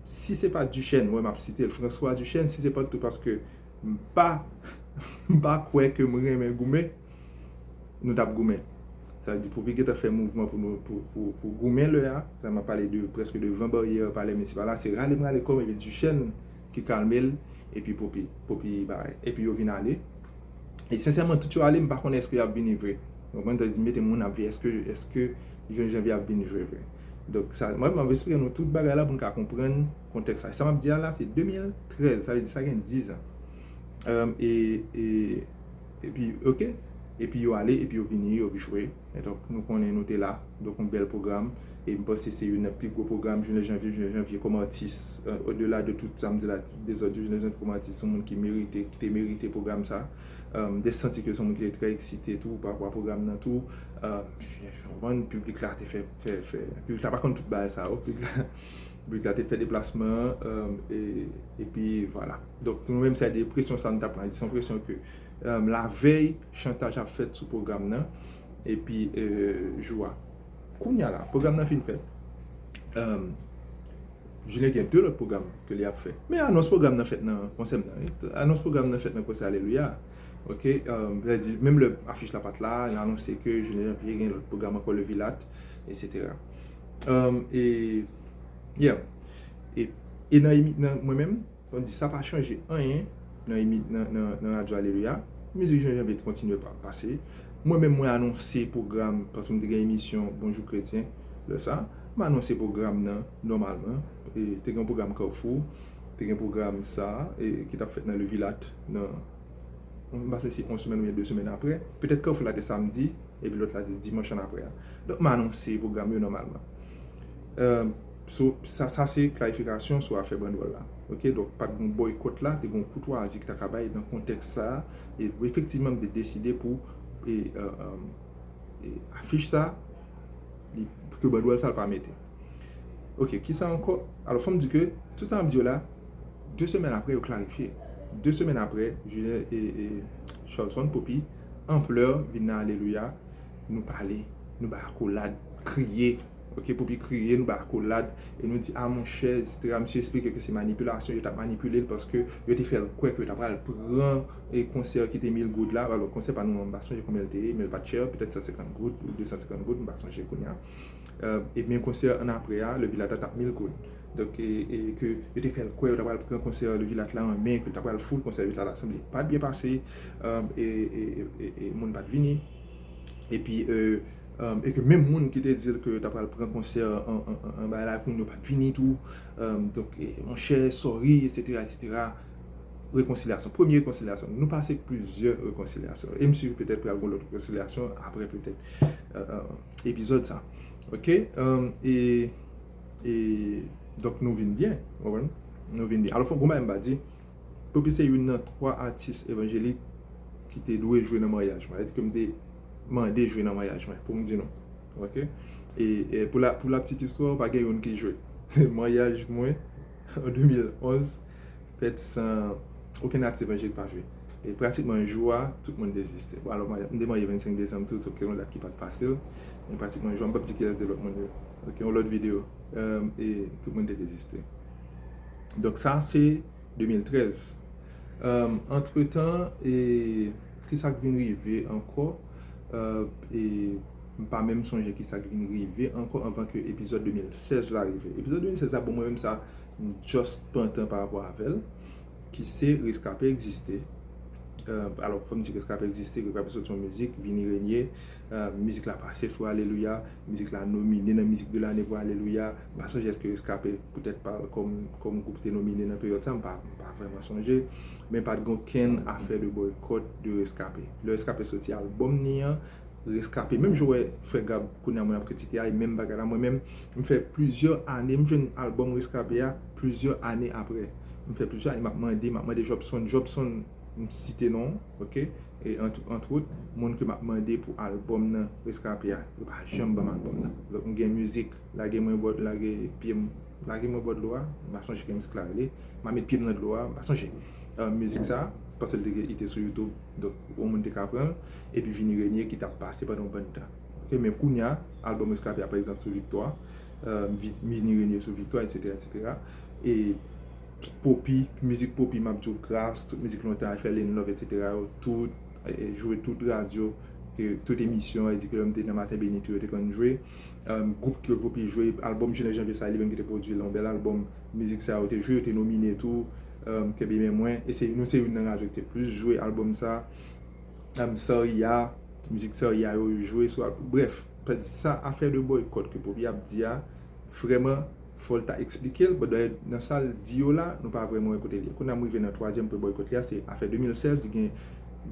si se pa Duchesne, wè m ap site l, François Duchesne, si se pa t tou paske m pa, m pa kwè ke m renmen goumen, nou t ap goumen. Sa vle di Popi gentan fè mouvman pou nou, pou, pou, pou goumen lè a, sa m ap pale de, prèske de van baryè palè minisipal la, se rale m rale kò m, epi Duchesne ki kalme l, epi Popi, Popi bagay. Epi yo vin ale. E sensèman, tout yo ale, m pa konnen èske y ap vini vre. Ou konprann? Sa vle di, mete moun ap vini, èske, èske Junior Janvier ap vin jwe vre? Donk, sa, mwen, m ap esplike nou tout bagay la pou n ka konprann kontèks la. Sa m ap di a la, se de mil trèz, sa vle di sa gen diz an. Um, e, e, epi, oke, epi yo ale, epi yo vini, yo jwe. E donk, nou konnen nou te la. Donk, yon bèl pwogram. E m panse se youn nan pi gwo pwogram Junior Janvier, Junior Janvier kòm atis, euh, odela de tout sa m di la, dezòd yo, Junior Janvier kòm atis, se yon moun ki merite, ki te merite pwogram sa. Euh, m te santi ke se yon moun ki te trè eksite tou pa rapò a pwogram nan tou. Euh, w konprann, piblik la te fè, fè, fè, piblik la pa konn tout bagay sa yo. Piblik la, piblik la te fè deplasman an, euh, e, epi vwala. Donk, nou menm, se de presyon sa nou t ap pran. Se yon presyon ke, euh, lavèy, chantaj ap fèt sou pwogram nan. Epi, euh, jou a. Kounye a la, pwogram nan fin fèt. Euh, Julien gen de lòt pwogram ke li ap fè. Men anons pwogram nan fèt nan konsè m nan, wi. Anons pwogram nan fèt nan konsè Alelouya. Oke, euh, sa vle di, menm lè afich la pa t la, yo anonse ke Julien Janvier gen lòt pwogram ankò, Le Vilat, etsetera. Euh, e, yeah. E, e nan, emi- nan mwen menm, Tandis sa pa chanje anyen nan emi- nan, nan, nan radyo Alelouya. Mizik Junior Janvier kontinye pa- pase. Mwen menm, mwen anonse pwogram, paske m te gen emisyon Bonjou Kretyen lè sa. M anonse pwogram nan nòmalman. E, te gen yon pwogram Kafou, te gen pwogram sa, e, ki t ap fèt nan Le Vilat, nan, m pa sonje si yon semèn oubyen de semèn apre. Petèt Kafou la te samdi, epi lòt la te dimanch annapre a. Donk, m anonse pwogram yo nòmalman. Euh, so, sa, sa se klarifikasyon sou afè bandwòl la. Oke, donk, pa t gen bòykòt la, te gen koutwazi ki ta ka bay nan kontèks sa a. E efektivman, m te deside pou, e, euh, euh, e afich sa, li, ke bandwòl sa l pa mete. Oke, kisa ankò? Alò, fò m di ke tout sa m ap di yo la, de semèn apre, yo klarifye. De semèn apre, Julien e, e Charlson Popi, Anplè, vin nan Alelouya, nou pale, nou bay akolad, kriye. Oke, Popi kriye, nou bay akolad, e nou di, a monchè, etsetera. Misye esplike ke se manipilasyon, yo t ap manipile l paske yo te fè l kwè ke yo ta pral pran, e, konsè ki te mil goud la. Alò, konsè pa nou an, m pa sonje konbyen l te ye, men l pa t chè, petèt san senkant goud ou de san senkant goud, m pa sonje kounye a. Euh, e men konsè annapre a, Le Vilat la t ap mil goud. Donk, e, e ke yo te fè l kwè yo ta pral pran konsè Le Vilat la an men, ke l ta pral foul konsè Le Vilat la, sanble pa t byen pase, euh, e, e, e, e, e moun pa t vini. Epi, euh, euh, e ke menm moun ki te di l ke yo ta pral pran konsè an, an, an, an bagay la, kounye yo pa t vini tou. Euh, donk, e, monchè, sorry, etsetera, etsetera. Rekonsilyasyon, premye rekonsilyasyon. Nou pase plizyè rekonsilyasyon. E m si petèt pral gen lòt rekonsilyasyon apre petèt, euh, euh, epizòd sa. Oke? Euh, e, e, donk nou vin byen, w konprann? Nou vin byen. Alò, fò gon bagay m pa di, Popi se youn nan twa atis evanjelik ki te dwe jwe nan maryaj mwen. Sa vle di ke m te mande jwe nan maryaj mwen, pou m di nou. Oke? E, e pou la, pou la petite histoire, pa gen youn ki jwe. Maryaj mwen, an de mil onz, fèt san okenn atis evanjelik pa jwe. E pratikman jou a, tout moun deziste. Bon, alò, m te marye vennsenk desanm tou, oke, yon dat ki pa t fasil. Men pratikman jou a, m p ap di kilès de lòt moun yo. Oke, yon lòt videyo. Euh, e tout moun te deziste. Donk, sa, se de mil trèz. Euh, antretan, e kisa k vin rive ankò? Euh, e m pa menm sonje kisa k vin rive ankò anvan ke epizòd de mil sèz la rive. Epizòd de mil sèz la, bon, mwen menm sa, m just pantan pa rapò avè l, ki se Reskape Egziste. Alò, fò m di Rescape egziste, Rescape soti yon mizik, Vini Renye, mizik la pase sou Alelouya, mizik la nomine nan mizik de lane pou Alelouya. M pa sonje èske Rescape poutèt pa kòm kòm gwoup te nomine nan peryòd sa, m pa m pa vrèman sonje. Men pa t gen okenn afè de boycott de Rescape. Lè Rescape soti albòm ni an, Rescape, menm jan w wè frè Gab kounye a moun ap kritike a, e menm bagay la, mwen menm, m fè plizyè ane, m jwenn albòm Rescape a plizyè ane apre. M fè plizyè ane m ap mande, m ap mande Jobson, Jobson, m site non, ok? E ant, antwot, moun ke m ap mande pou albòm nan Rescape a, yo pa janm ban m albòm nan. Donk, m gen mizik, Lage Mwen Bò, Lage Pye M, Lage Mwen Bò Dlo a, m pa sonje ki mizik la rele, M a Met Pye M Nan Dlo a, m pa sonje. Mizik sa, paske l te, li te sou YouTube, donk, yon moun te ka pran l, epi Vini Renye ki t ap pase pandan yon bann tan. Ok, men kounye a, albòm Rescape a, pa egzanp, sou Viktwa, Vini Renye sou Viktwa, etsetera, etsetera. E Popi, mizik Popi, M ap di w gras, tout mizik lontan, I Fell In Love, etsetera, yo tout, jwe tout radyo, tout emisyon, e di ke lè m te nan Maten Beni tou, yo te konn jwe. Gwoup ke Popi jwe, albòm Jenè Janvye sa, li menm ki te pwodui l, yon bèl albòm, mizik sa yo te jwe, yo te nomine tou, Kenbe Men Mwen, e se, nou se youn nan radyo ki te plis jwe albòm sa. Sariya, mizik Sariya yo, yo jwe sou albòm. Brèf, sa afè de boycott ke Popi ap di a, vrèman, fò l ta eksplike l, but nan sa l di yo la, nou pa vrèman wè kote l ye. Kounye a m rive nan twazyèm pwen boycott li a, se afè de mil sèz, li gen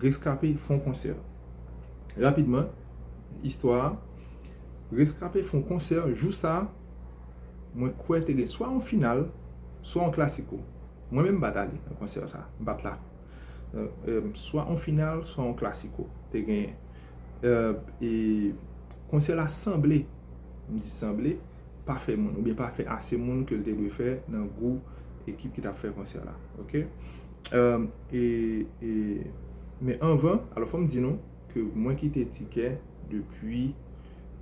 Rescape fè yon konsè. Rapidman, istwa a, Rescape fè yon konsè, jou sa, mwen kwè te gen swa yon final, swa yon klasiko. Mwen menm m pa t ale nan konsè sa, m pa t la. Swa yon final, swa yon klasiko. Te gen, e konsè la sanble, m di sanble, pa fè moun, oubyen pa fè ase moun ke l te dwe fè nan gou ekip ki t ap fè konsè la. Ok? E, e, men anvan, alò fò m di nou ke mwen kite tikè depi,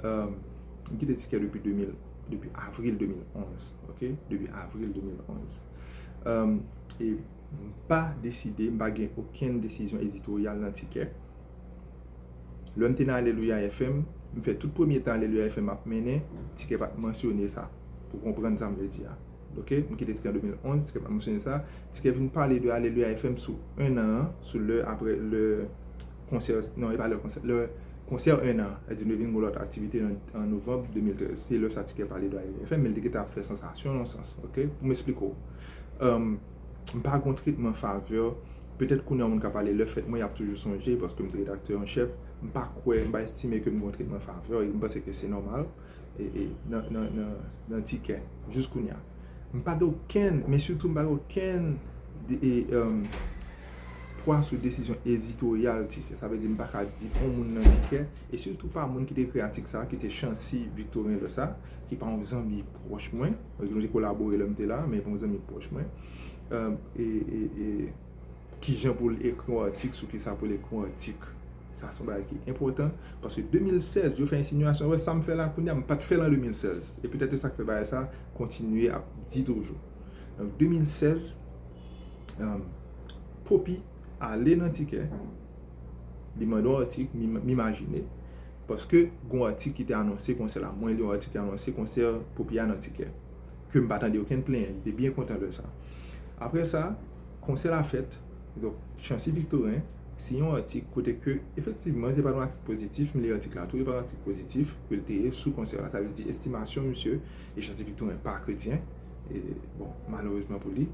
m kite tikè depi de mil, depi avril de mil onz, ok? Depi avril de mil onz. E m pa deside, m pa gen okenn desizyon editoryal nan tikè. Lè m te nan Alelouya F M, m fè tout premye tan Alelouya F M ap mennen, tikè pa t mansyone sa, pou konprann sa m vle di a. Ok? M kite tikè an de mil onz, tikè pa t mansyone sa. Tikè vin pale de Alelouya F M sou en an an, sou lè apre lè konsè, non, e pa lè konsè, lè konsè en an, sètadi nou vin gen lòt aktivite an, an novanm de mil trèz. Se lè sa tikè pale de Alelouya F M, men l te gentan ap fè sansasyon nan sans, ok? Pou m esplike w. M pa gen yon tretman favè. Petèt kounye a moun ka pale lè fèt mwen, y ap toujou sonje, paske m te redaktè an chèf. M pa kwè, m pa estime ke m gen yon tretman favè, e m panse ke se nòmal, e, e, nan, nan, nan, nan tikè, jis kounye a. M pa gen okenn, men sitou m pa gen okenn de, e, pwa sou desizyon editoryal tikè. Sa vle di m pa ka di yon moun nan tikè, e sitou pa moun ki te ekri atik sa, ki te Chancy Victorin lè sa, ki pa yon zanmi pwòch mwen, nou te kolabore lè m te la, men pa yon zanmi pwòch mwen. E, e, e, kijan pou l ekri yon atik, sou kisa pou l ekri yon atik. Sa se yon bagay ki enpòtan, paske de mil sèz, yo fè ensinyasyon, wè sa m fè la kounye a, m pa t fè l an de mil sèz. E petèt se sa k fè bagay sa kontinye ap di toujou. Donk, de mil sèz, Popi ale nan tikè, li mande yon atik, m, m imajine, paske gen yon atik ki te anonse konsè la. Mwen li yon atik ki anonse konsè Popi a nan tikè. Ke m pa tande okenn plenyen, li te byen kontan lè sa. Apre sa, konsè la fèt, donk, Chancy Victorin siyen yon atik kote ke, efektivman, se pa t yon atik pozitif, m li atik la tou, se pa t yon atik pozitif ke l te ye sou konsè la. Sa vle di, estimasyon misye, e Chancy Victorin pa kretyen, e, bon, malerezman pou li,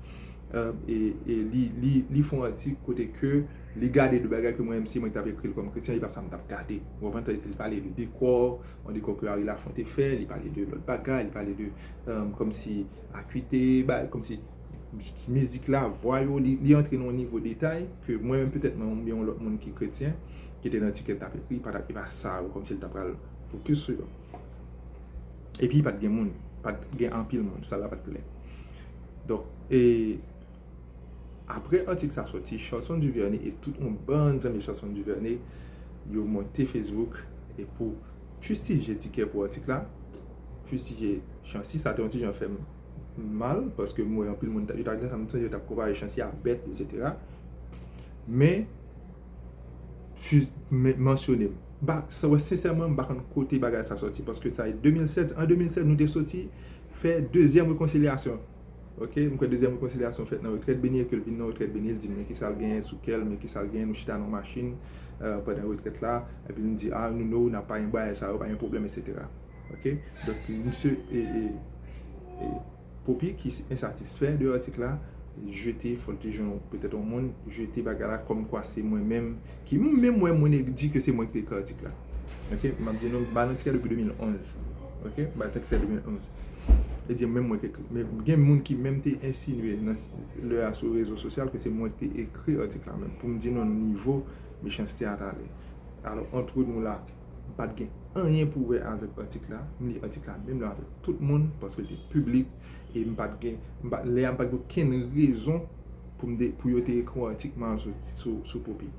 e, e li, li, li fè yon atik kote ke li gade de bagay ke mwen menm si mwen t ap ekri l kòm kretyen, e pa sa m t ap gade. Ou konprann? Li pale de dekò, yon dekò ke Harry Lafonte fè, li pale de lòt bagay, li pale de, kòmsi, akite, bagay, kòmsi, mizik la, vwa yo, li, li antre nan yon nivo detay ke mwen menm petèt mwen oubyen yon lòt moun ki kretyen, ki te nan tikè t ap ekri, pa t ap, e pa sa yo, kòmsi l ta pral fokis sou yo. Epi pa t gen moun, pa t gen anpil moun, sal la pa t plen. Donk, e, apre atik sa soti, Charlson Duvernay e tout yon bann zanmi Charlson Duvernay, yo monte Facebook e pou fistije tikè pou atik la, fistije Chancy, sa te yon ti jan fè m mal, paske m wè anpil moun, yo ta, yo ta konpare Chancy a bèt, etsetera. Men, fi-, men, mansyone m. M pa, sa wè, sensèman, m pa konn kote bagay sa soti, paske sa e de mil sèz, an de mil sèz, nou te soti fè dezyèm rekonsilyasyon. Ok, m kwè dezyèm rekonsilyasyon fèt nan retrèt. Beni ke l vin nan retrèt, Beni l di m men kisa l genyen sou kè l, men kisa l genyen, nou chita nan machin pandan retrèt la. Epi m di, a, nou, nou, n ap pale bagay sa yo, pa gen pwoblèm, etsetera. Ok, donk misye e, e, e Poppy ki ensatisfè de atik la, jete, fò l te jwenn petèt yon moun, jete bagay la kòmkwa se mwen menm ki, m menm wè moun e di ke se mwen ki te ekri atik la. Ok, m ap di nou, m ba nan tikè depi de mil onz. Ok, m ba nan tikè de mil onz. E di menm mwen ki ekri, men gen moun ki menm te ensinye nan lè a sou rezo sosyal ke se mwen ki te ekri atik la menm. Pou m di nou nivo mechanste a t ale. Alò, antre nou la, m pa t gen anyen pou wè avèk atik la. M li atik la menm jan avèk tout moun paske l te piblik e m pa t gen, m pa, lè a m pa t gen okenn rezon pou m de, pou yo te ekri yon atik mal sou, sou, sou Poppy.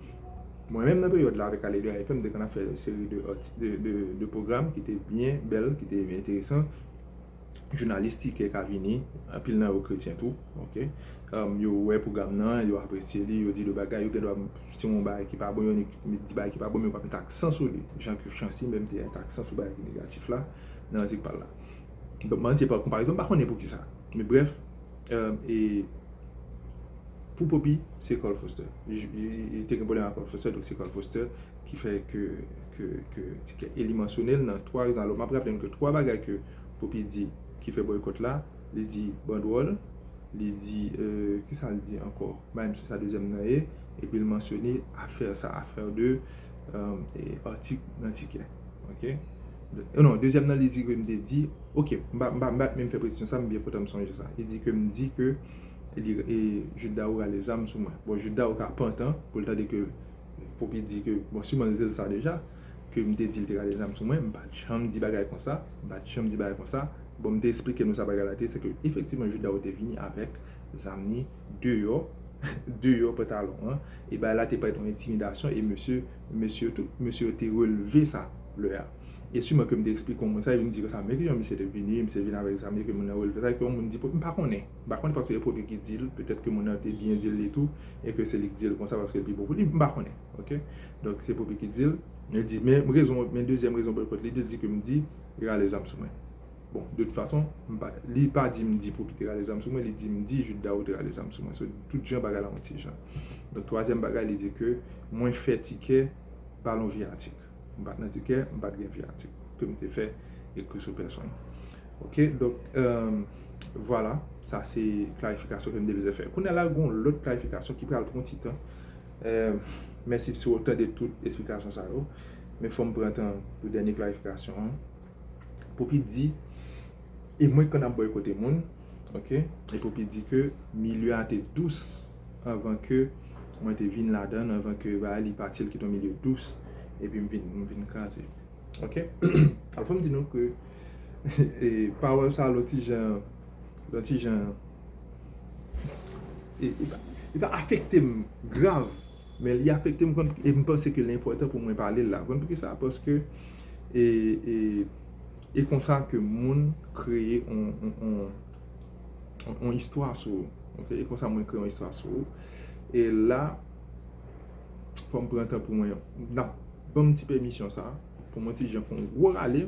Mwen menm nan peryòd la avèk Aleluya F M, m te konn ap fè seri de, de, de, de pwogram ki te byen bèl, ki te byen enteresan. Jounalis tikè ka vini, anpil nan yo kretyen tou, ok. Yo wè pwogram nan, yo apresye li, yo di de bagay, yo gen dwa, si yon bagay ki pa bon, yo di bagay ki pa bon, men yo pa met aksan sou li. Jan ke Chancy menm te met aksan sou bagay ki negatif la nan atik pa l la. Donk, m ann se pa konparezon, m pa konnen poukisa. Men brèf, e pou Poppy, se Cole Foster. Li te gen pwoblèm ak Cole Foster, donk se Cole Foster ki fè ke, ke, ke tikè. E li mansyone l nan twa rezon. Alò, m ap raple n ke twa bagay ke Poppy di ki fè boykòt la, li di bandwòl, li di, euh, kisa l di ankò? M pa menm si sa dezyèm nan ye, epi l mansyone afè sa, afè de, euh, e, atik nan tikè. Ok? Non, dezyèm nan, li di ke m te di, ok, m pa, m pa, m pa menm fè presizyon sa, m byen kontan m sonje sa. Li di ke m di ke li, e, Jude Daou rale zam sou mwen. Bon, Jude Daou ka pantan pou l tande ke Poppy di ke, bon, siman l di l sa deja, ke m te di l te rale zam sou mwen, m pa t janm di bagay konsa, m pa t janm di bagay konsa. Bon, m te eksplike nou sa bagay la te, se ke efektivman Jude Daou te vini avèk zam ni deyò, deyò pantalon an, e bagay la te parèt yon entimidasyon, e mesye, mesye tout, mesye yo te relve sa lè a. E siman ke m te eksplike yon moun sa, epi m di konsa, men kijan misye te vini, misye vin avèk zam li, ke moun nan relve sa, e ke yon moun di, m pa konnen, m pa konnen paske e Poppy ki di l, petèt ke moun nan te byen di l li tou, e ke se li k di l konsa paske l pi bon pou li, m pa konnen, ok? Donk, se Poppy ki di l, li di, men rezon, men dezyèm rezon boykòt li, li di ke m di, li rale zam sou mwen. Bon, de tout fason, m pa, li pa di m di Poppy te rale zam sou mwen, li di m di Jude Daou te rale zam sou mwen. So, tout jan bagay la yon ti jan. Donk, twazyèm bagay, li di ke mwen fè tikè, pa l yon vyatik. M pa t nan tikè, m pa t gen vyatik ke m te fè ekri sou pèsonn. Ok, donk, euh, vwala, sa se klarifikasyon ke m te bezwen fè. Kounye a la, gen yon lòt klarifikasyon ki pral pran ti tan. Euh, mèsi si w tande tout esplikasyon sa yo. Men fò m pran tan pou dènye klarifikasyon an. Poppy di, e mwen k konn ap bòykote moun, ok? E Poppy di ke milye a te dous anvan ke mwen te vin ladan l, anvan ke bagay li pati, l kite yon milye dous, epi m vin, m vin kraze. Ok? Alò, fò m di nou ke e, pawòl sa, lòt ti jan, lòt ti jan, e, e pa, e pa afekte m grav, men li afekte m, konn, e m panse ke li enpòtan pou mwen pale l la. Konn poukisa? Paske, e, e, e konsa ke moun kreye on, on, on, on, on istwa sou ou. Ok? E konsa moun kreye on istwa sou ou. E la, fò m pran tan pou mwen, n ap ban m ti pèmisyon sa, pou mwen ti jan fè on gwo rale,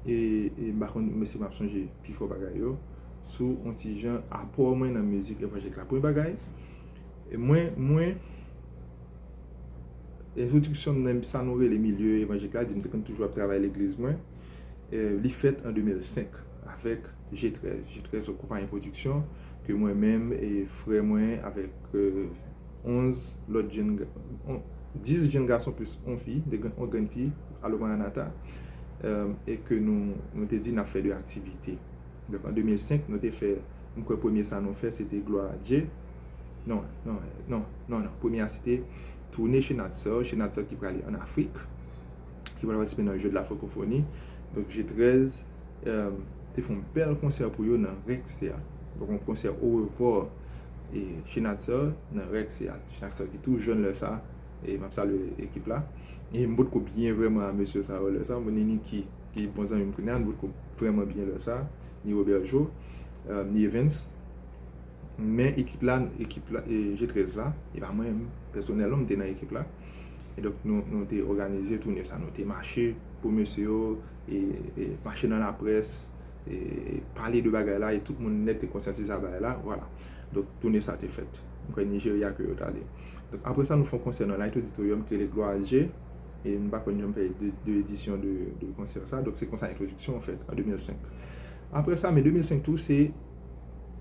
e, e m pa konn, men si m ap sonje pifò bagay yo, sou on ti jan apò mwen nan mizik evanjelik la. Premye bagay, e mwen, mwen, entwodiksyon m nan sa nou rele milye evanjelik la, di m te konn toujou ap travay legliz mwen, e, li fèt an de mil senk avèk G trèz. G trèz se yon konpayi pwodiksyon ke mwen menm e frè mwen avèk, e, onz lòt jèn ga-, on, dis jèn gason plis on fi, de grenn, on grenn fi, Alo Maranata, e, e ke nou, nou te di n ap fè de aktivite. Donk, an de mil senk, nou te fè, m kwè premye sa nou fè, se te Glwa a Dye. Non, non, non, non, non. Premye a, se te toune Chenard Sir, Chenard Sir ki prale ann Afrik, ki pral patisipe nan Je de la Francophonie. Donk, G trèz, e, te fè yon bèl konsè pou yo nan Rex Théâtre. Donk, yon konsè orevwa, e, Chenard Sir nan Rex Théâtre. Chenard Sir ki tou jèn lè sa, e m ap salye ekip la. E m potko byen vrèman a mesye sa yo lè sa. Bon, ni Niki, ki bon zanmi m kounye a, nou potko vrèman byen lè sa. Ni Robert Jo, e, ni Evens. Men ekip la, ekip la, e, G trèz la, e pa mwen menm, pèsonèlman, m te nan ekip la. E donk, nou, nou te òganize toune sa. Nou te mache pou mesye yo, e, e mache nan laprès, e, pale de bagay la, e tout moun nèt te konsyantize a bagay la, vwala. Donk, toune sa te fèt. M kwè Nijerya ke yo t ale. Donk, apre sa, nou fè yon konsè nan Light Auditorium ki rele Gloire à Dieu, e m pa konn janm fè de, de edisyon de, de konsè sa. Donk, se konsa entwodiksyon an fèt, an de mil senk. Apre sa, me de mil senk tou, se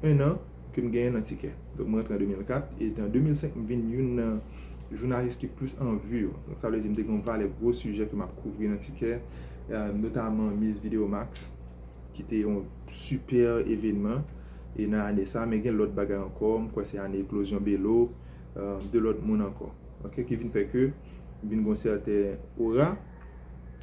en an ke m genyen nan Tikè. Donk, mwen rantre an de mil kat, e an de mil senk, m vin youn nan jounalis ki plis an vi yo. Donk, sa vle di, m te gen yon valè gwo sijè ke m ap kouvri nan Tikè, e, notaman Miss Video Max, ki te yon sipè evènman, e nan ane sa, men gen lòt bagay ankò, m kwè se ane eklozyon Belo, e, de lòt moun ankò, oke, ki vin fè ke m vin gen yon sèten ora,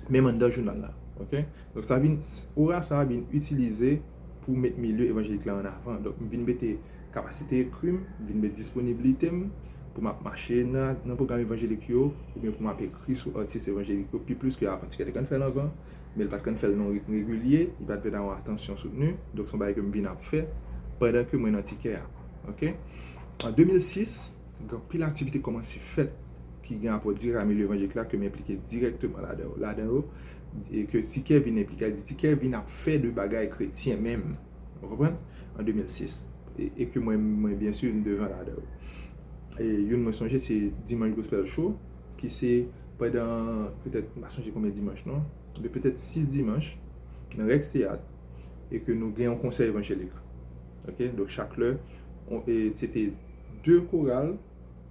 menm anndan jounal la, oke? Donk, sa vin, ora sa vin itilize pou met milye evanjelik la an avan. Donk, m vin mete kapasite ekri m, m vin met disponiblite m pou m ap mache nan, nan pwogram evanjelik yo, oubyen pou m ap ekri sou atis evanjelik yo, pi plis ke avan. Tikè te konn fè l anvan, men l pa t konn fè l nan yon ritm regilye, li pa t vin nan yon atansyon soutni. Donk, se yon bagay ke m vin ap fè pandan ke mwen nan Tikè a. Oke? An de mil sis, gen anpil aktivite kòmanse fèt ki gen rapò dirèk a milye evanjelik la, ke m enplike dirèkteman ladan yo. Ladan yo, e ke Tikè vin enplike, di Tikè vin ap fè de bagay kretyen menm. Ou konprann? An de mil sis. E, e ke mwen, mwen, byen si, m devan ladan yo. E youn mwen sonje, se Dimanch Gospel Show, ki se pandan, petèt, m pa sonje konbyen dimanch, non, men petèt sis dimanch, nan Rex Teyat, e ke nou gen yon konsè evanjelik. Oke? Donk, chak lè, on, e se te de koral,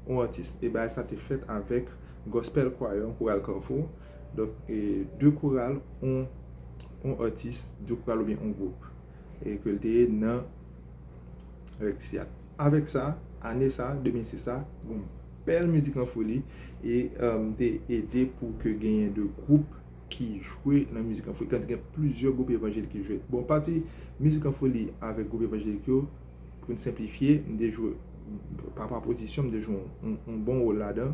yon atis. E bagay sa te fèt avèk Gospel Choir, yon koral Kafou. Donk, e de koral, yon, yon atis, de koral oubyen yon gwoup. E ke l te ye nan Rex Teyat. Avèk sa, ane sa, de mil sis sa, gon bèl Mizik an Foli, e, e, m te ede pou ke genyen de gwoup ki jwe nan Mizik an Foli. Kan te gen plizyè gwoup evanjelik ki jwe. Bon, pati Mizik an Foli avèk gwoup evanjelik yo, pou n senplifye, m te jwe, pa rapò a pozisyon, m te jwe yon, yon, yon bon wòl ladan,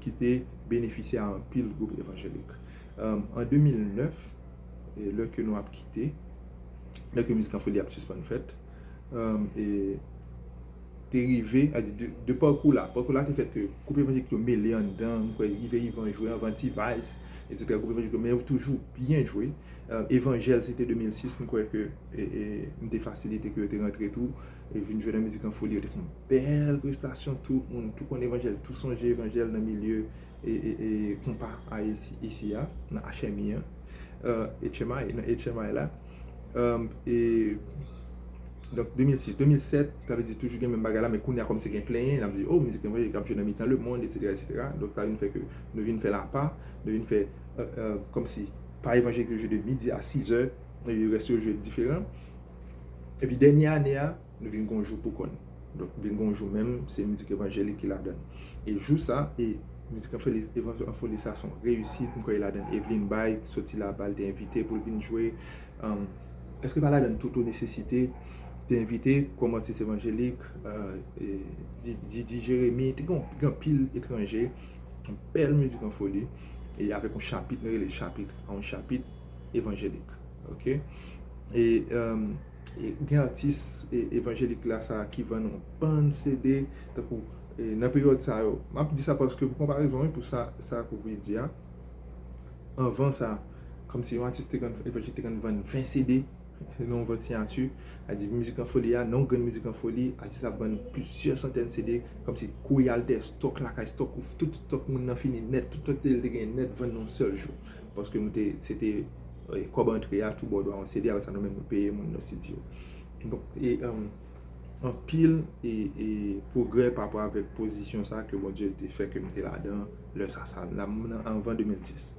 ki te benefisye a anpil gwoup evanjelik. E, an de mil nèf, e lè ke nou ap kite, lè ke Mizik an Foli ap sispann fèt, e, e te rive, a di, de, de pakou la, pakou la te fèt ke gwoup evanjelik yo mele anndan, m kwè Rive Ivan jwe anvan T-Vice, etsetera, gwoup evanjelik yo, men yo toujou byen jwe. E, Evanjèl, se te de mil sis, m kwè ke, e, e, m te fasilite ke yo te rantre tou, e vin jwe nan Mizik an Foli, yo te fè yon bèl prestasyon, tout moun, tout konn Evanjèl, tout sonje Evanjèl nan milye, e, e, e, konpa a isi, isi a, nan H M I an, e, H M I, nan H M I la. E, e, donk, de mil sis, de mil sèt, sa vle di toujou gen menm bagay la, men kounye a kòmsi gen plenyen, n ap di, o, mizik evanjelik ap jwe nan mitan lemonn, etsetera, etsetera. Donk, sa vin fè ke nou vin fè l apa, nou vin fè, e, e, kòmsi pa evanjelik yo jwe de midi a sizè, e rès yo jwe diferan. Epi dènye ane a, nou vin gon jou pou kò n. Donk, vin gon jou menm, se mizik evanjelik ki ladan l. E jou sa, e mizik an foli, evan-, an foli sa, se yon reyisit. M kwè ladan Evelyn Bay, ki soti Laval, te envite pou l vin jwe. Um, èske pa ladan Toto Nesesite te envite kòm atis evanjelik, e, e, Di-, Didi Jeremi, te gen, gen anpil etranje, yon bèl mizik an foli, e avèk yon chapit, nou rele chapit, yon chapit evanjelik. Oke? E, um, e gen atis, e, evanjelik la sa ki vann yon bann C D, tankou, e, nan peryòd sa yo. M ap di sa paske pou konparezon, wi, pou sa, sa ke w di a, anvan sa, kòmsi yon atis te konn, evanjelik te konn vann ven C D, nan yon vant siyati, a di mizik an foli a, nan yon grenn mizik an foli, atis ap vann plizyè santèn C D, kòmsi kou y al dèyè stòk lakay, stòk, tout stòk moun nan fini nèt, tout stòk li te gen nèt vann nan yon sèl jou. Paske nou te, se te, e, kòb antre a, tou bò dwa yon C D, apre sa nou menm nou peye moun nan C D yo. Donk, e, um, anpil, e, e pwogrè pa rapò avèk pozisyon sa ke Bondye te fè ke m te ladan lè sa, sa, la, m nan anvan de mil dis.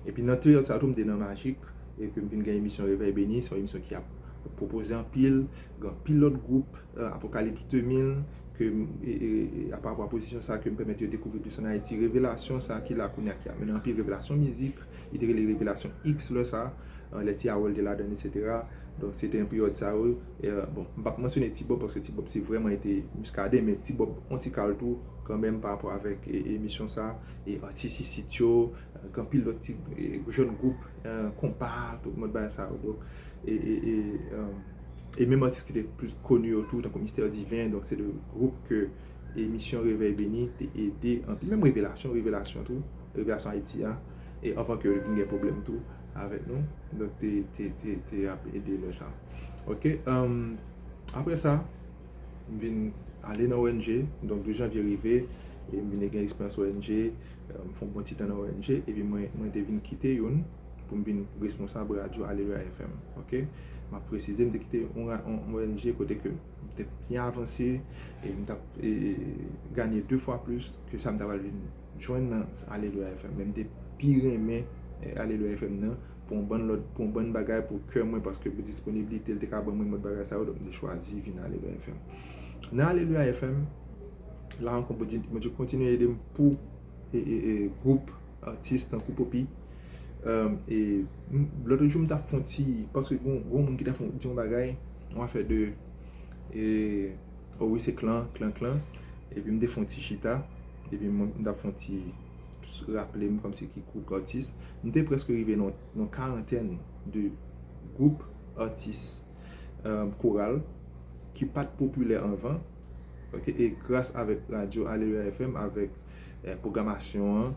Epi nan peryòd sa tou, m te nan Majik, e ke m vin gen emisyon Revèy Beni, se yon emisyon ki ap pwopoze anpil, gen anpil lòt gwoup, e, Apokalips de mil, ke, e, e, e, pa rapò a pozisyon sa ke m pèmèt yo dekouvri plis ann Ayiti, revelasyon sa ki la kounye a, ki ap mennen anpil revelasyon mizik, li te rele Revelasyon X lè sa, e, lè Ti Harold te ladan l, etsetera. Donk, se te nan peryòd sa yo, e, bon, m p ap mansyone Ti Bob, paske Ti Bob se vrèman ete Muscadin, men Ti Bob on ti kal tou, kanmenm, pa rapò avèk, e, emisyon sa, e, atis isit yo, e, gen anpil lòt ti, e, jèn gwoup, e, konpa, tout mòd bagay sa yo. Donk, e, e, e, e, e menm atis ki te plis koni yo tou, tankou Mistè Diven, donk se de gwoup ke emisyon Revèy Beni te ede anpil. Menm Revelasyon, Revelasyon tou, Revelasyon Ayiti a, e anvan ke yo vin gen pwoblèm tou avèk nou, donk te, te, te, te ap ede lè sa. Ok, um, apre sa, m vin ale nan O N G, donk douz janvye rive, e m vin gen eksperyans O N G, euh, m fè yon bon ti tan nan O N G, epi mwen, mwen te vin kite youn pou m vin responsab radyo Aleluya F M, ok? M ap presize, m te kite yon, ra- yon, yon O N G kote ke m te byen avanse, e m t ap e, e, ganye de fwa plis ke sa m ta pral vin jwenn nan Aleluya F M. Men m te pi renmen eh, Aleluya F M nan pou yon bann lòt, pou yon bann bagay pou kè mwen, paske pou disponiblite l te ka ban mwen lòt bagay sa yo, donk m te chwazi vin Aleluya F M. Nan Aleluya F M, la ankò, Bondye, Bondye kontinye ede m pou e, e, e, gwoup, atis tankou Popi. Um, e m- lòt jou m t ap fè yon ti, paske gon, gon moun ki t ap fè yon- di yon bagay, yon afè de e, oh wi, se klan, klan, klan. Epi m te fè yon ti chita, epi m, m t ap fè yon ti raple m kòmsi ki gwoup atis. M te prèske rive nan nan karantèn de gwoup atis, um, koral ki pa t popilè anvan. Ok, e gras avèk radyo Aleluya F M, avèk eh, pwogramasyon an,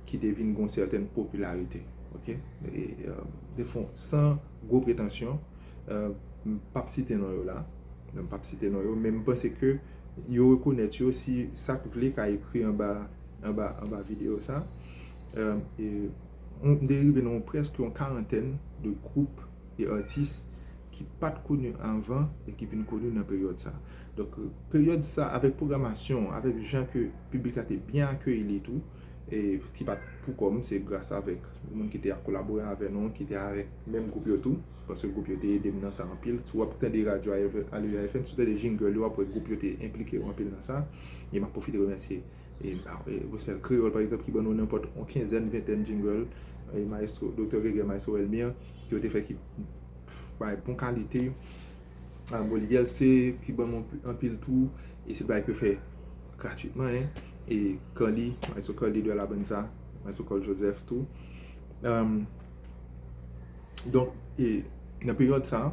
ki te vin gon sètèn popilarite. Ok? E, euh, de fon, san gwo pretansyon, euh, m p ap site non yo la. M p ap site non yo, men m panse ke yo rekonèt yo si sa k vle ka ekri anba, anba, anba videyo sa. Euh, e, m te rive nan prèske yon karantèn de gwoup e atis ki pa t koni anvan e ki vin koni nan peryòd sa. Donk, peryòd sa, avèk pwogramasyon, avèk jan ke piblik la te byen akeyi li tou, e ki pa t pou kò m, se gras avèk moun ki te ap kolabore avè nou, ki te avèk menm gwoup yo tou, paske gwoup yo te ede m nan sa anpil. Si w ap tande radyo Aleluya F M, si w tande jingle yo, w ap wè gwoup yo te enplike yo anpil nan sa. E m ap pwofite remèsye e, e Gospel Kreyòl, pa egzanp, ki ban nou nenpòt yon kenzèn, ventèn jingle, e Maestro, Doktè Gregè, Maestro Elmir, ki yo te fè ki bay bon kalite. Ah, Bolivielse, ki ban nou anpil tou, e se bagay ke fè gratitman, hein. E Carly, Maestro Carly de la Banza, Maestro Carl Joseph tou. Um, donk, e nan peryòd sa,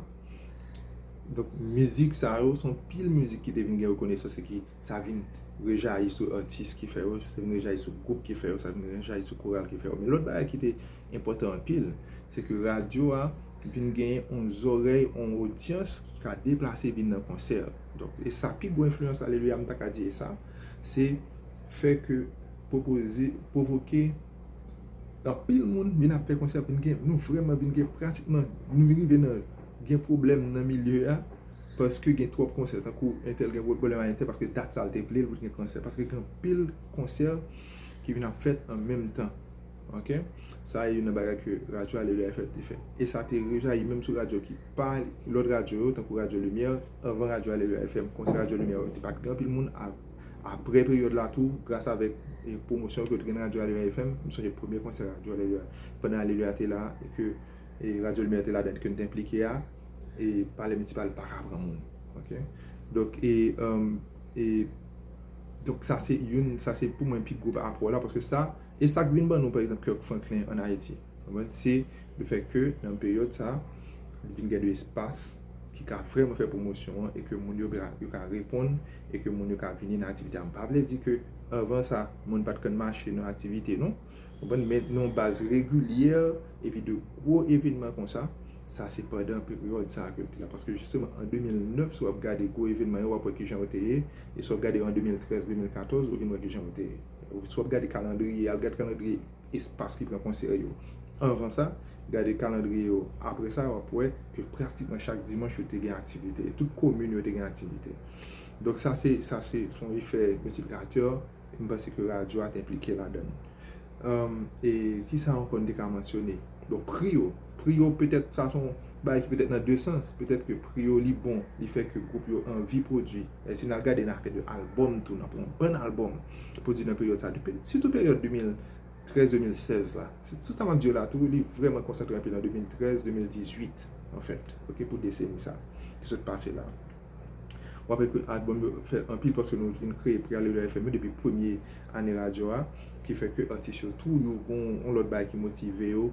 donk, mizik sa yo, se yon pil mizik ki te vin gen rekonesans e ki sa vin rejayi sou atis ki fè yo, sa vin rejayi sou gwoup ki fè yo, sa vin rejayi sou koral ki fè yo. Men lòt bagay ki te enpòtan anpil, se ke radyo a vin genyen yon zòrèy, yon odyans ki ka deplase vin nan konsè. Donk, e sa pi gwo enfliyans Aleluya, m ta ka di e sa, se fè ke pwopoze, pwovoke anpil moun vin ap fè konsè, vin gen, nou vrèman vin gen pratikman, nou vin rive nan gen pwoblèm nan milye a, paske gen twòp konsè, tankou entèl gen pwoblèm a entèl, paske dat sa l te vle l pou gen konsè, paske gen anpil konsè ki vin ap fèt an menm tan. Ok? Sa e youn nan bagay ke radyo Aleluya F M te fè. E sa te rejayi menm sou radyo ki pa, lòt radyo yo, tankou Radyo Limyè, anvan radyo Aleluya F M, konsè Radyo Limyè yo, te pa t gen anpil moun. A- Apre peryòd la tou, gras avèk e, pwomosyon ke yo te gen nan radyo Aleluya F M, m sonje premye konsè radyo Aleluya, pandan Aleluya te la, e ke e, Radyo Limyè te ladan, ke n te enplike a, e Palè Minisipal pa ka pran moun. Ok? Donk, e, um, e, donk sa se youn, sa se pou mwen pi gwo apò la, paske sa, e sa k vin ban nou, pa egzanp, Kirk Franklin ann Ayiti. Konprann? Se lefèt ke nan peryòd sa, vin gen de espas ki ka vrèman fè pwomosyon an e ke moun yo, yo ka reponn e ke moun yo ka vini nan aktivite a. M pa vle di ke anvan sa, moun pa t konn mache nan aktivite, non. Konprann? Men nan yon baz regilyè, epi de gwo evènman konsa, sa se pandan peryòd sa ke yo te la. Paske jisteman, an de mil nèf, si w ap gade gwo evènman yo, w ap wè kijan yo te ye. E si w ap gade an de mil trèz, de mil katòz, ou vin wè kijan yo te ye. Si w ap gade kalandriye, al gade kalandriye espas ki pran konsè yo. Anvan sa, gade kalandriye yo. Apre sa, w ap wè ke pratikman chak dimanch, yo te gen aktivite. Tout komin yo te gen aktivite. Donk, sa se, sa se, se yon efè miltiplikatè, m panse ke radyo a te enplike ladan l. Um, e kisa ankò n te ka mansyone? Donk, pri yo. Pri yo, petèt, sa se yon bagay ki petèt nan de sans. Petèt ke pri yo, li bon, li fè ke gwoup yo anvi pwodui. E si n al gade nan afè de albòm tou, n ap pran yon bann albòm pwodui nan peryòd sa, depi, sitou peryòd de mil trèz, de mil sèz la. Sou sa m ap di yo la tou, li vrèman konsantre anpil an de mil trèz, de mil dizuit, anfèt, ok, pou deseni sa ki sot pase la. W ap wè ke albòm yo fè anpil paske nou vin kreye Pri Aleluya F M yo depi premye ane radyo a, ki fè ke atis yo tou, yo gon yon lòt bagay ki motive yo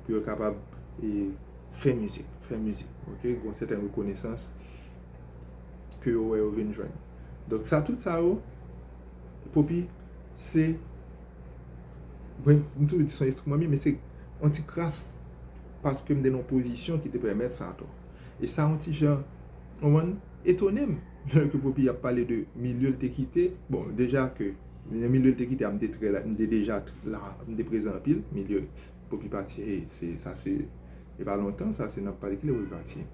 pou yo kapab e, fè mizik, fè mizik, ok? Gon sèten rekonesans ke yo wè yo vin jwenn. Donk, sa, tout sa yo, Popi, se, mwen, m toujou di se yon enstriman m ye, men se yon ti kras paske m te nan yon pozisyon ki te pèmèt sa tou. E sa yon ti jan, w konprann, etone m. Lè ke Poppy ap pale de milye l te kite, bon, deja ke nan milye l te kite a, m te trè la, m te deja la, m te prezan anpil, milye Poppy pati, e se, sa se, e pa lontan, sa se n ap pale, kilè Poppy pati?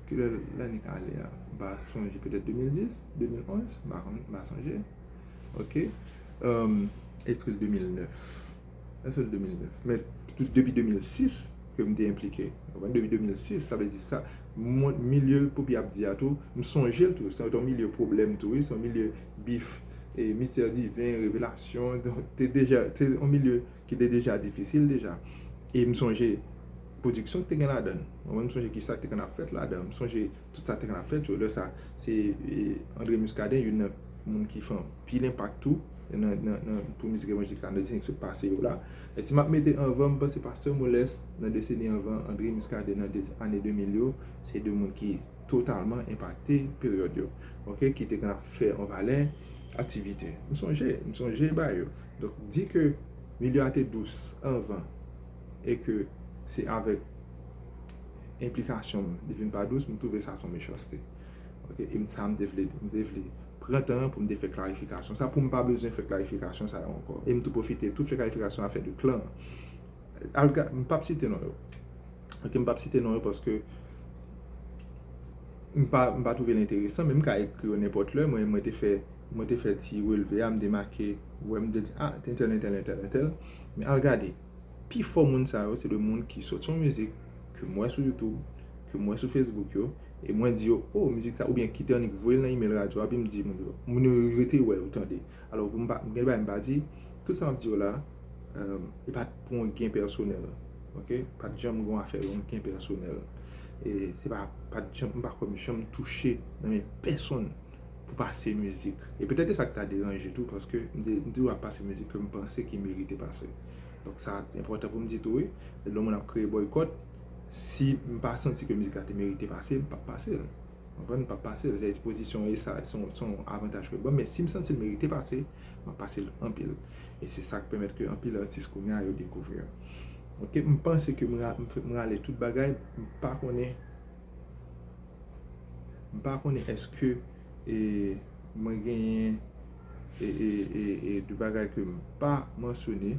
Kilè lane k ale a? M pa sonje, petèt de mil dis, de mil onz, m pa konn, m pa sonje. Ok. Um, eske l de mil nèf? Èske l de mil nèf? Men tout depi de mil sis ke m te enplike. Ou konprann? Depi de mil sis, sa vle di sa, mwen, milye Poppy ap di a tou, m sonje l tou. Se yon milye pwoblèm tou, wi. Se yon milye bif, e mistè diven, revelasyon. Donk, te deja, te yon milye ki te deja difisil deja. E m sonje pwodiksyon ki te gen ladan l. Mwen, m sonje ki sa ki te konn ap fèt ladan l. M sonje tout sa ki te konn ap fèt yo. Lè sa, se, e, André Muscadin, youn nan moun ki fè anpil enpak tou nan, nan, nan, pou mizik evanjelik la nan deseni ki sot pase yo la. E si m ap mete anvan, m panse Pastè Moles nan deseni anvan, André Muscadin nan de, ane de mil yo, se de moun ki totalman enpakte peryòd yo, ok, ki te konn ap fè yon valè aktivite. M sonje, m sonje bagay yo. Donk, di ke milye a te dous anvan e ke se avèk enplikasyon m li vin pa dous, m twouve sa se yon mechanste. Ok, e m, sa m te vle, m te vle pran tan an pou m te fè klarifikasyon sa, pou m pa bezwen fè klarifikasyon sa yo ankò. E m tou pwofite tou fè klarifikasyon afè de klan an. Al ga-, m p ap site non yo. Ok, m p ap site non yo paske m pa, m pa twouve l enteresan, men m ka ekri yo nenpòt lè. Mwen, mwen te fè, mwen te fè ti relve a, m te make, wè, m te di, ah, entèl, entèl, entèl, entèl. Men al gade, pifò moun sa yo, se de moun ki soti yon mizik ke m wè sou YouTube, ke m wè sou Facebook yo, e mwen di yo, oh, mizik sa, oubyen ki te annik voye l nan email radyo a, epi m di moun yo, moun yo rete wè yo tande. Alò, pou m pa, gen bagay m pa di, tout sa m ap di yo la, um, e pa t pou yon gen pèsonèl, ok? Pa t janm gen yon afè yon gen pèsonèl. E se pa, pa t janm, m pa kwè m janm touche nan men pèsonn pou pase mizik. E petèt se sa k ta deranje tou, paske m te, m te ap pase mizik ke m panse ki merite pase. Donk sa enpòtan pou m di tou, wi. Lè moun ap kreye bòykòt, si m pa santi ke mizik la te merite pase, m p ap pase l. Konprann? M p ap pase l. Se pozisyon e sa, se yon, se yon avantaj ke l ban m. Men si m santi l merite pase, m ap pase l anpil. E se sa k pèmèt ke anpil atis kounye a yo dekouvri l. Ok, m panse ke m ra-, m fè, m rale tout bagay, m pa konnen, m pa konnen èske, e, mwen genyen, e, e, e, e de bagay ke m pa mansyone.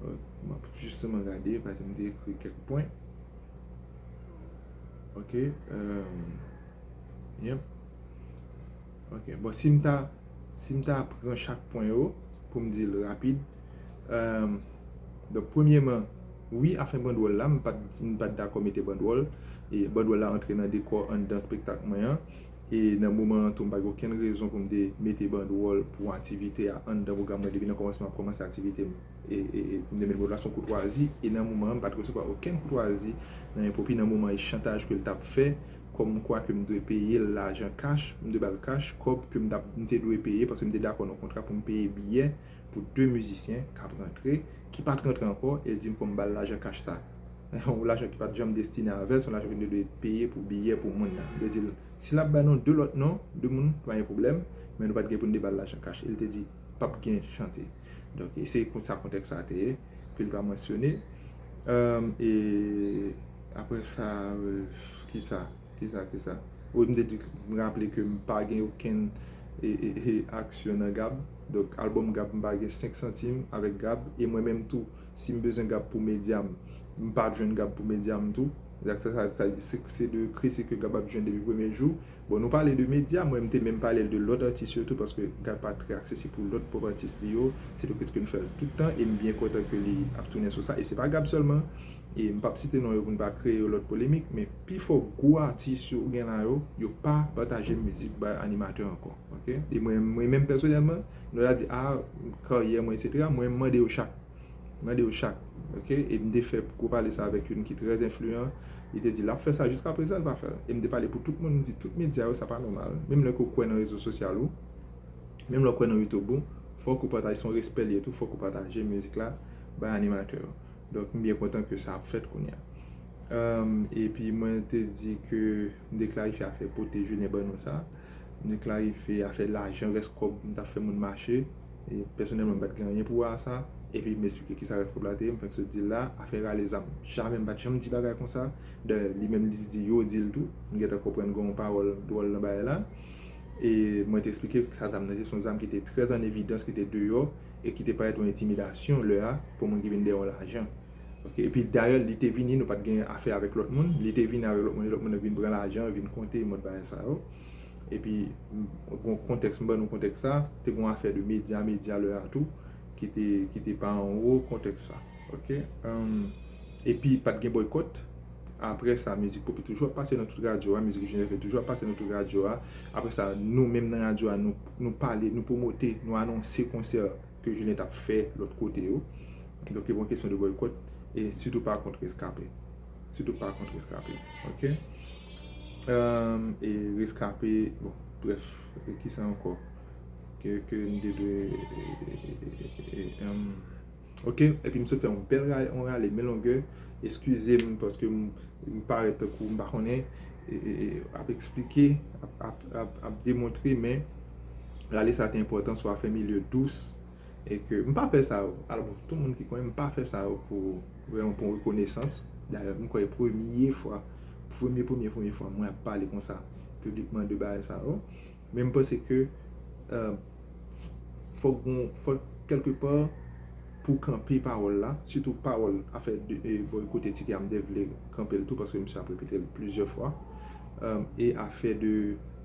Euh, m ap jisteman gade, paske m te ekri kèk pwen. Ok, euh, yep. Ok, bon, si m ta, si m ta pran chak pwen yo pou m di l rapid. Euh, donk, premyèman, wi, afè bandwòl la, m pa t, m pa t dakò mete bandwòl. E bandwòl la antre nan dekò anndan espektak mwen an. E nan moman an tou, m pa gen okenn rezon pou m te mete bandwòl pou aktivite a anndan pwogram mwen. Depi nan kòmansman, m ap kòmanse aktivite m. E, e, e m te met bandwòl la, se yon koutwazi. E nan moman an, m pa t resevwa okenn koutwazi nan Poppy. Nan moman an, e chantaj ke l t ap fè, kòmkwa ke m dwe peye l lajan kach, m dwe ba l kach, kòb ke m t ap, m te dwe peye, paske m te dakò nan kontra pou m peye biyè pou de mizisyen k ap rantre, ki pa t rantre ankò, e l di m fò m ba l lajan kach sa. Yon lajan ki pa t janm destine avè l, se yon lajan ke m te dwe peye pou biyè pou moun nan. Yo di l, si l ap bay nou de lòt non, de moun, pa gen pwoblèm, men nou pa t gen pou n te ba l lajan kach. E l te di, p ap gen chante. Donk, e se konsa kontèks sa a te ye, ke l pa mansyone. Euh, e apre sa, euh, kisa, kisa, kisa? Wi, m te di, m raple ke m pa gen okenn, e, e, e, aksyon nan Gab. Donk, albòm Gab, m pa gen senk santim avèk Gab. E mwen menm tou, si m bezwen Gab pou medya m, m p ap jwenn Gab pou medya m tou. Sa, sa, sa, sa, se, se de kritik ke Gab ap jwenn depi premye jou. Bon, nou pale de medya, mwen m te menm pale de lòt atis yo tou, paske Gab pa trè aksesib pou lòt pwòp atis li yo. Se de kritik ke nou fè l tout tan, e m byen kontan ke li ap tounen sou sa. E se pa Gab sèlman, e m p ap site non yo pou n pa kreye yon lòt polemik, men pifò gwo atis yo ou gen la yo, yo pa pataje mizik bay animatè ankò, ok? E mwen, mwen menm pèsonèlman, nou ta di, a, karyè mwen, etsetera, mwen m mande yo chak. M mande yo chak, ok? E m te fè gwo pale sa avèk youn ki trè enfliyan. Li te di l ap fè sa, jiska prezan, l pa fè l. E m te pale pou tout moun, m di tout medya yo, sa pa nòmal. Menm lè ke w kwè nan rezo sosyal ou, menm lè w kwè nan YouTube ou, fòk ou pataje, se yon respè li ye tou, fòk ou pataje mizik la bay animatè yo. Donk, m byen kontan ke sa ap fèt kounye a. Um, epi mwen te di ke m te klarifye afè pote Julien ban nou sa. M te klarifye afè lajan rès kòb m t ap fè moun mache. E pèsonèlman, m pa t gen anyen pou wè a sa. Epi m esplike kisa rès kòb la te ye, m fèk sot di l la, afè rale zam. Jamè m pa t janm di bagay konsa. Dayè, li menm li di yo di l tou. M gentan konprann gen yon pawòl dwòl nan bagay la. E mwen te esplike sa zam nan te, se yon zam ki te trè an evidans, ki te deyò, e ki te parèt yon entimidasyon lè a pou moun ki vin dèyè yon lajan. Ok, epi dayè, li te vini, nou pa t gen afè avèk lòt moun. Li te vini avèk lòt moun, e lòt moun nan vin pran lajan, vin konte, mòd bagay sa yo. Epi, m, gon kontèks, m ban nou kontèks sa, te gon afè de medya, medya lè a tou, ki te, ki te pa anwo kontèks sa. Ok? Epi, pa t gen bòykòt. Apre sa, mizik pop toujou ap pase nan tout radyo a, mizik Jenève toujou ap pase nan tout radyo a. Apre sa, nou menm nan radyo a, nou, nou pale, nou pwomote, nou anonse konsè ke Julien t ap fè lòt kote yo. Donk, e pa yon kesyon de bòykòt, e sitou pa kont Reskape. Sitou pa kont Reskape. Ok? E Reskape, bon, brèf, e kisa ankò? Ke, ke m te dwe, e, e, e, e, em, ok, epi m sot fè yon bèl ra-, yon rale men longè. Eskize m paske m, m parèt tankou m pa konnen, e, e, e, ap eksplike, ap, ap, ap, ap demontre, men rale sa te enpòtan sou afè milye dous, e ke m pa fè sa yo. Alò, bon, tout moun ki konnen m pa fè sa yo pou, vrèman, pou yon rekonesans. Dayè, m kwè premye fwa, premye, premye, premye fwa mwen ap pale konsa piblikman de bagay sa yo. Men m panse ke, e, fòk gon, fòk kèlkepa pou kanpe pawòl la, sitou pawòl afè de, e, bòykot etike a, m te vle kanpe l tou, paske misye ap repete l plizyè fwa. E, e afè de,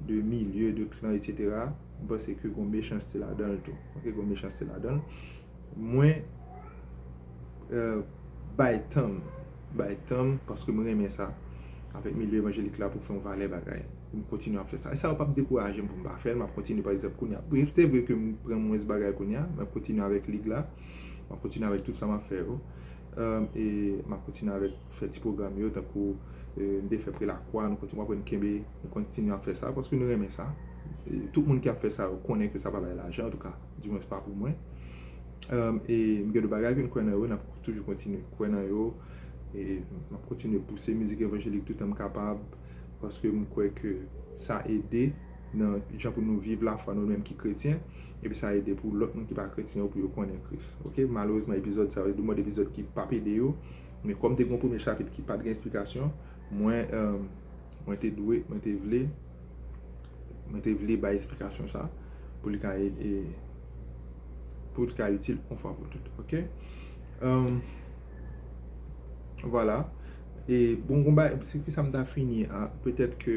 de milye, de klan, etsetera, m panse ke gon mechanste ladan l tou. Ok, gon mechanste ladan l. Mwen, e, bay tan m, bay tan m, paske mwen renmen sa. Avèk milye evanjelik la pou fè yon valè bagay. M kontinye ap fè sa. E sa yo p ap dekouraje m pou m pa fè l, m ap kontinye, pa egzanp, kounye a. Wi, se vre ke m pran mwens bagay kounye a, m ap kontinye avèk lig la, m ap kontinye avèk tout sa m ap fè yo. E m ap kontinye avèk fè ti pwogram yo, tankou, e, m te fè Prelakwa, nou kontinye, m ap kenbe, nou kontinye ap fè sa, paske nou renmen sa. E tout moun ki ap fè sa yo konnen ke sa pa bay lajan, antouka, dimwens pa pou mwen. E m gen de bagay ke m kwè nan yo, n ap toujou kontinye kwè nan yo, e m ap kontinye pouse mizik evanjelik toutan m kapab, paske m kwè ke sa ede nan jan pou nou viv lafwa nou menm ki kretyen, epi sa ede pou lòt moun ki pa kretyen yo pou yo konnen Kris. Ok, malerezman, epizòd sa yo, de mòd epizòd ki p ap ede yo, men kòm te gen yon premye chapit ki pa t gen esplikasyon, mwen, e, mwen te dwe, mwen te vle, mwen te vle bay esplikasyon sa, pou li ka ede, pou li ka itil yon fwa pou tout, ok? E, vwala. E, bon, gon bay, se ki sa m ta fini a, petèt ke,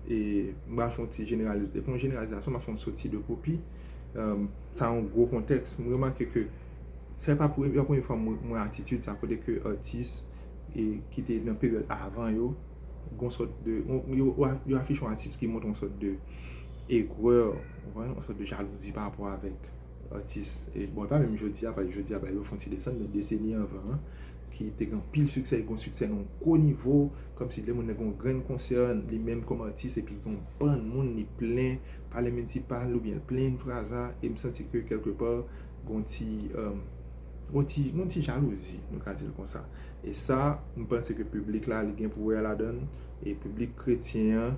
e, m pral fè yon ti jeneraliz-, e fè yon jeneralizasyon, m ap fè yon soti de Poppy. E, sa yon gwo kontèks. M remake ke se pa premye, premye fwa mwen, mwen atitid sa, kote ke atis, e, ki te nan peryòd avan yo, gon sòt de, yo, yo, yo afich yon atis ki montre yon sòt de egwè, ou konprann, yon sòt de jalouzi pa rapò avèk atis. E, bon, e pa menm jodi a, paske jodi a, pa yo fè yon ti desann, men deseni anvan an, ki te gen anpil siksè, e gon siksè nan yon gwo nivo, kòmsi lè moun nan gen yon grenn konsè, li menm kòm atis, epi gen yon bann moun, li plen palè minisipal, oubyen l plen Fraza, e m santi ke kèlkepa, gon ti, e, gon ti, gon ti jalouzi, nou ka di l konsa. E sa, m panse ke piblik la, li gen pou wè ladan l, e piblik kretyen an,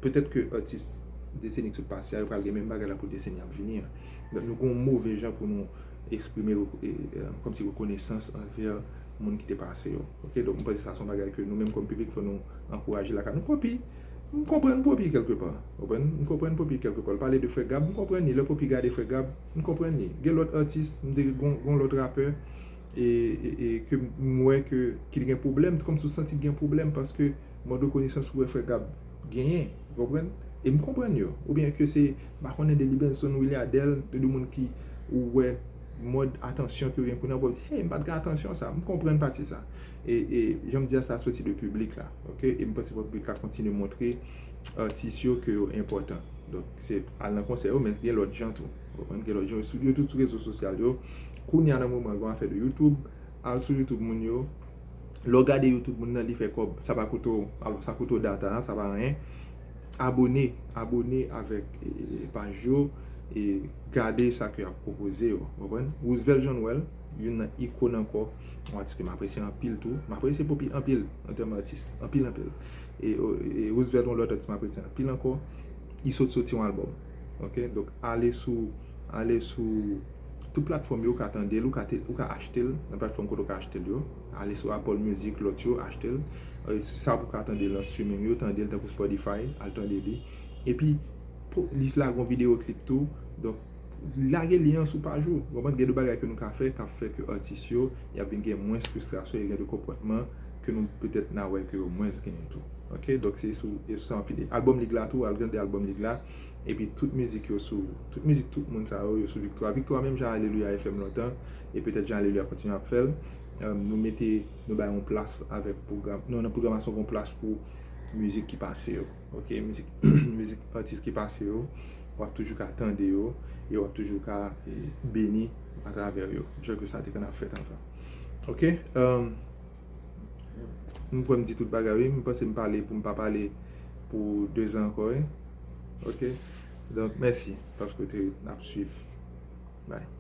petèt ke atis deseni k sot pase a, yo pral gen menm bagay la pou deseni ap vini an. Donk, nou gen yon move jan pou nou eksprime, e, e, kòmsi rekonesans anvè moun ki te pase yo. Ok, donk, m panse sa se yon bagay ke nou menm kòm piblik, fò nou ankouraje lakay nou. Poppy, m konprann Poppy kèlkepa. Ou konprann? M konprann Poppy kèlkepa. L pale de frè Gab, m konprann li. Lè Poppy gade frè Gab, m konprann li. Gen lòt atis, m te gon, gon lòt rapè, e, e, e ke m wè ke, ki gen pwoblèm, kòmsi w santi gen pwoblèm, paske mòd rekonesans ou wè frè Gab genyen, ou konprann? E m konprann yo. Oubyen ke se, m pa konnen, de Libenson, Willy Adèle, de, de moun ki ou wè mòd atansyon ke yo gen kounye a, w ap di, hey, m pa t gen atansyon sa. M konprann pati sa. E, e jan m di a, sa soti de piblik la, ok? E m panse fò piblik la kontinye montre atis yo ke yo enpòtan. Donk, se al nan konsè yo, men gen lòt jan tou. Ou konprann? Gen lòt jan. Yo sou, yo tout sou rezo sosyal yo. Kounye a, nan moman, gen afè de YouTube. Al sou YouTube moun yo. Lè w gade YouTube moun nan, li fè kòb, sa pa koute w, alò, sa koute w data, sa pa anyen. Abone, abone avèk, e, e, paj yo, e gade sa ke y ap pwopoze yo, w konprann? Roosevelt Jean Noël, youn nan ikòn ankò, yon atis ke m apresye anpil tou. M apresye Poppy anpil, an tèm atis, anpil, anpil. E, o, e Roosevelt yon lòt atis m apresye anpil ankò, li sot soti yon albòm. Ok? Donk, ale sou Ale sou tout platfòm yo, ou ka tande l, ou ka, te, ou ka achte l nan platfòm kote ou ka achte l yo. Ale sou Apple Music, lòt yo, achte l. E, sa pou ka tande l nan streaming yo, tande l tankou Spotify, al tande li. Epi, pou, li lage yon videyo klip tou. Donk, lage lyen an sou paj ou. Ou konprann, gen de bagay ke nou ka fè, k ap fè ke atis yo, y ap vin gen mwens fristrasyon, e gen de konpòtman ke nou petèt n a wè ke yo mwens genyen tou. Ok, donk se sou, e sou sa m ap fini. Albòm Lig la tou, al tande albòm Lig la. Epi tout mizik yo sou, tout mizik tout moun sa yo, yo sou Viktwa. Viktwa menm jan Alelouya F M lontan, e petèt jan Alelouya kontinye ap fè l. E, nou mete, nou bay yon plas avèk pwogram, nou nan pwogramasyon yon plas pou mizik ki pase yo. Ok, mizik, mizik atis ki pase yo, w ap toujou ka tande yo, e w ap toujou ka, e, beni atravè yo, jan ke sa te konn ap fèt anvan. Ok, e, m kwè m di tout bagay, wi. M panse m pale pou m pa pale pou de zan ankò, wi. Ok, donk, mèsi paske w te n ap swiv. Bye.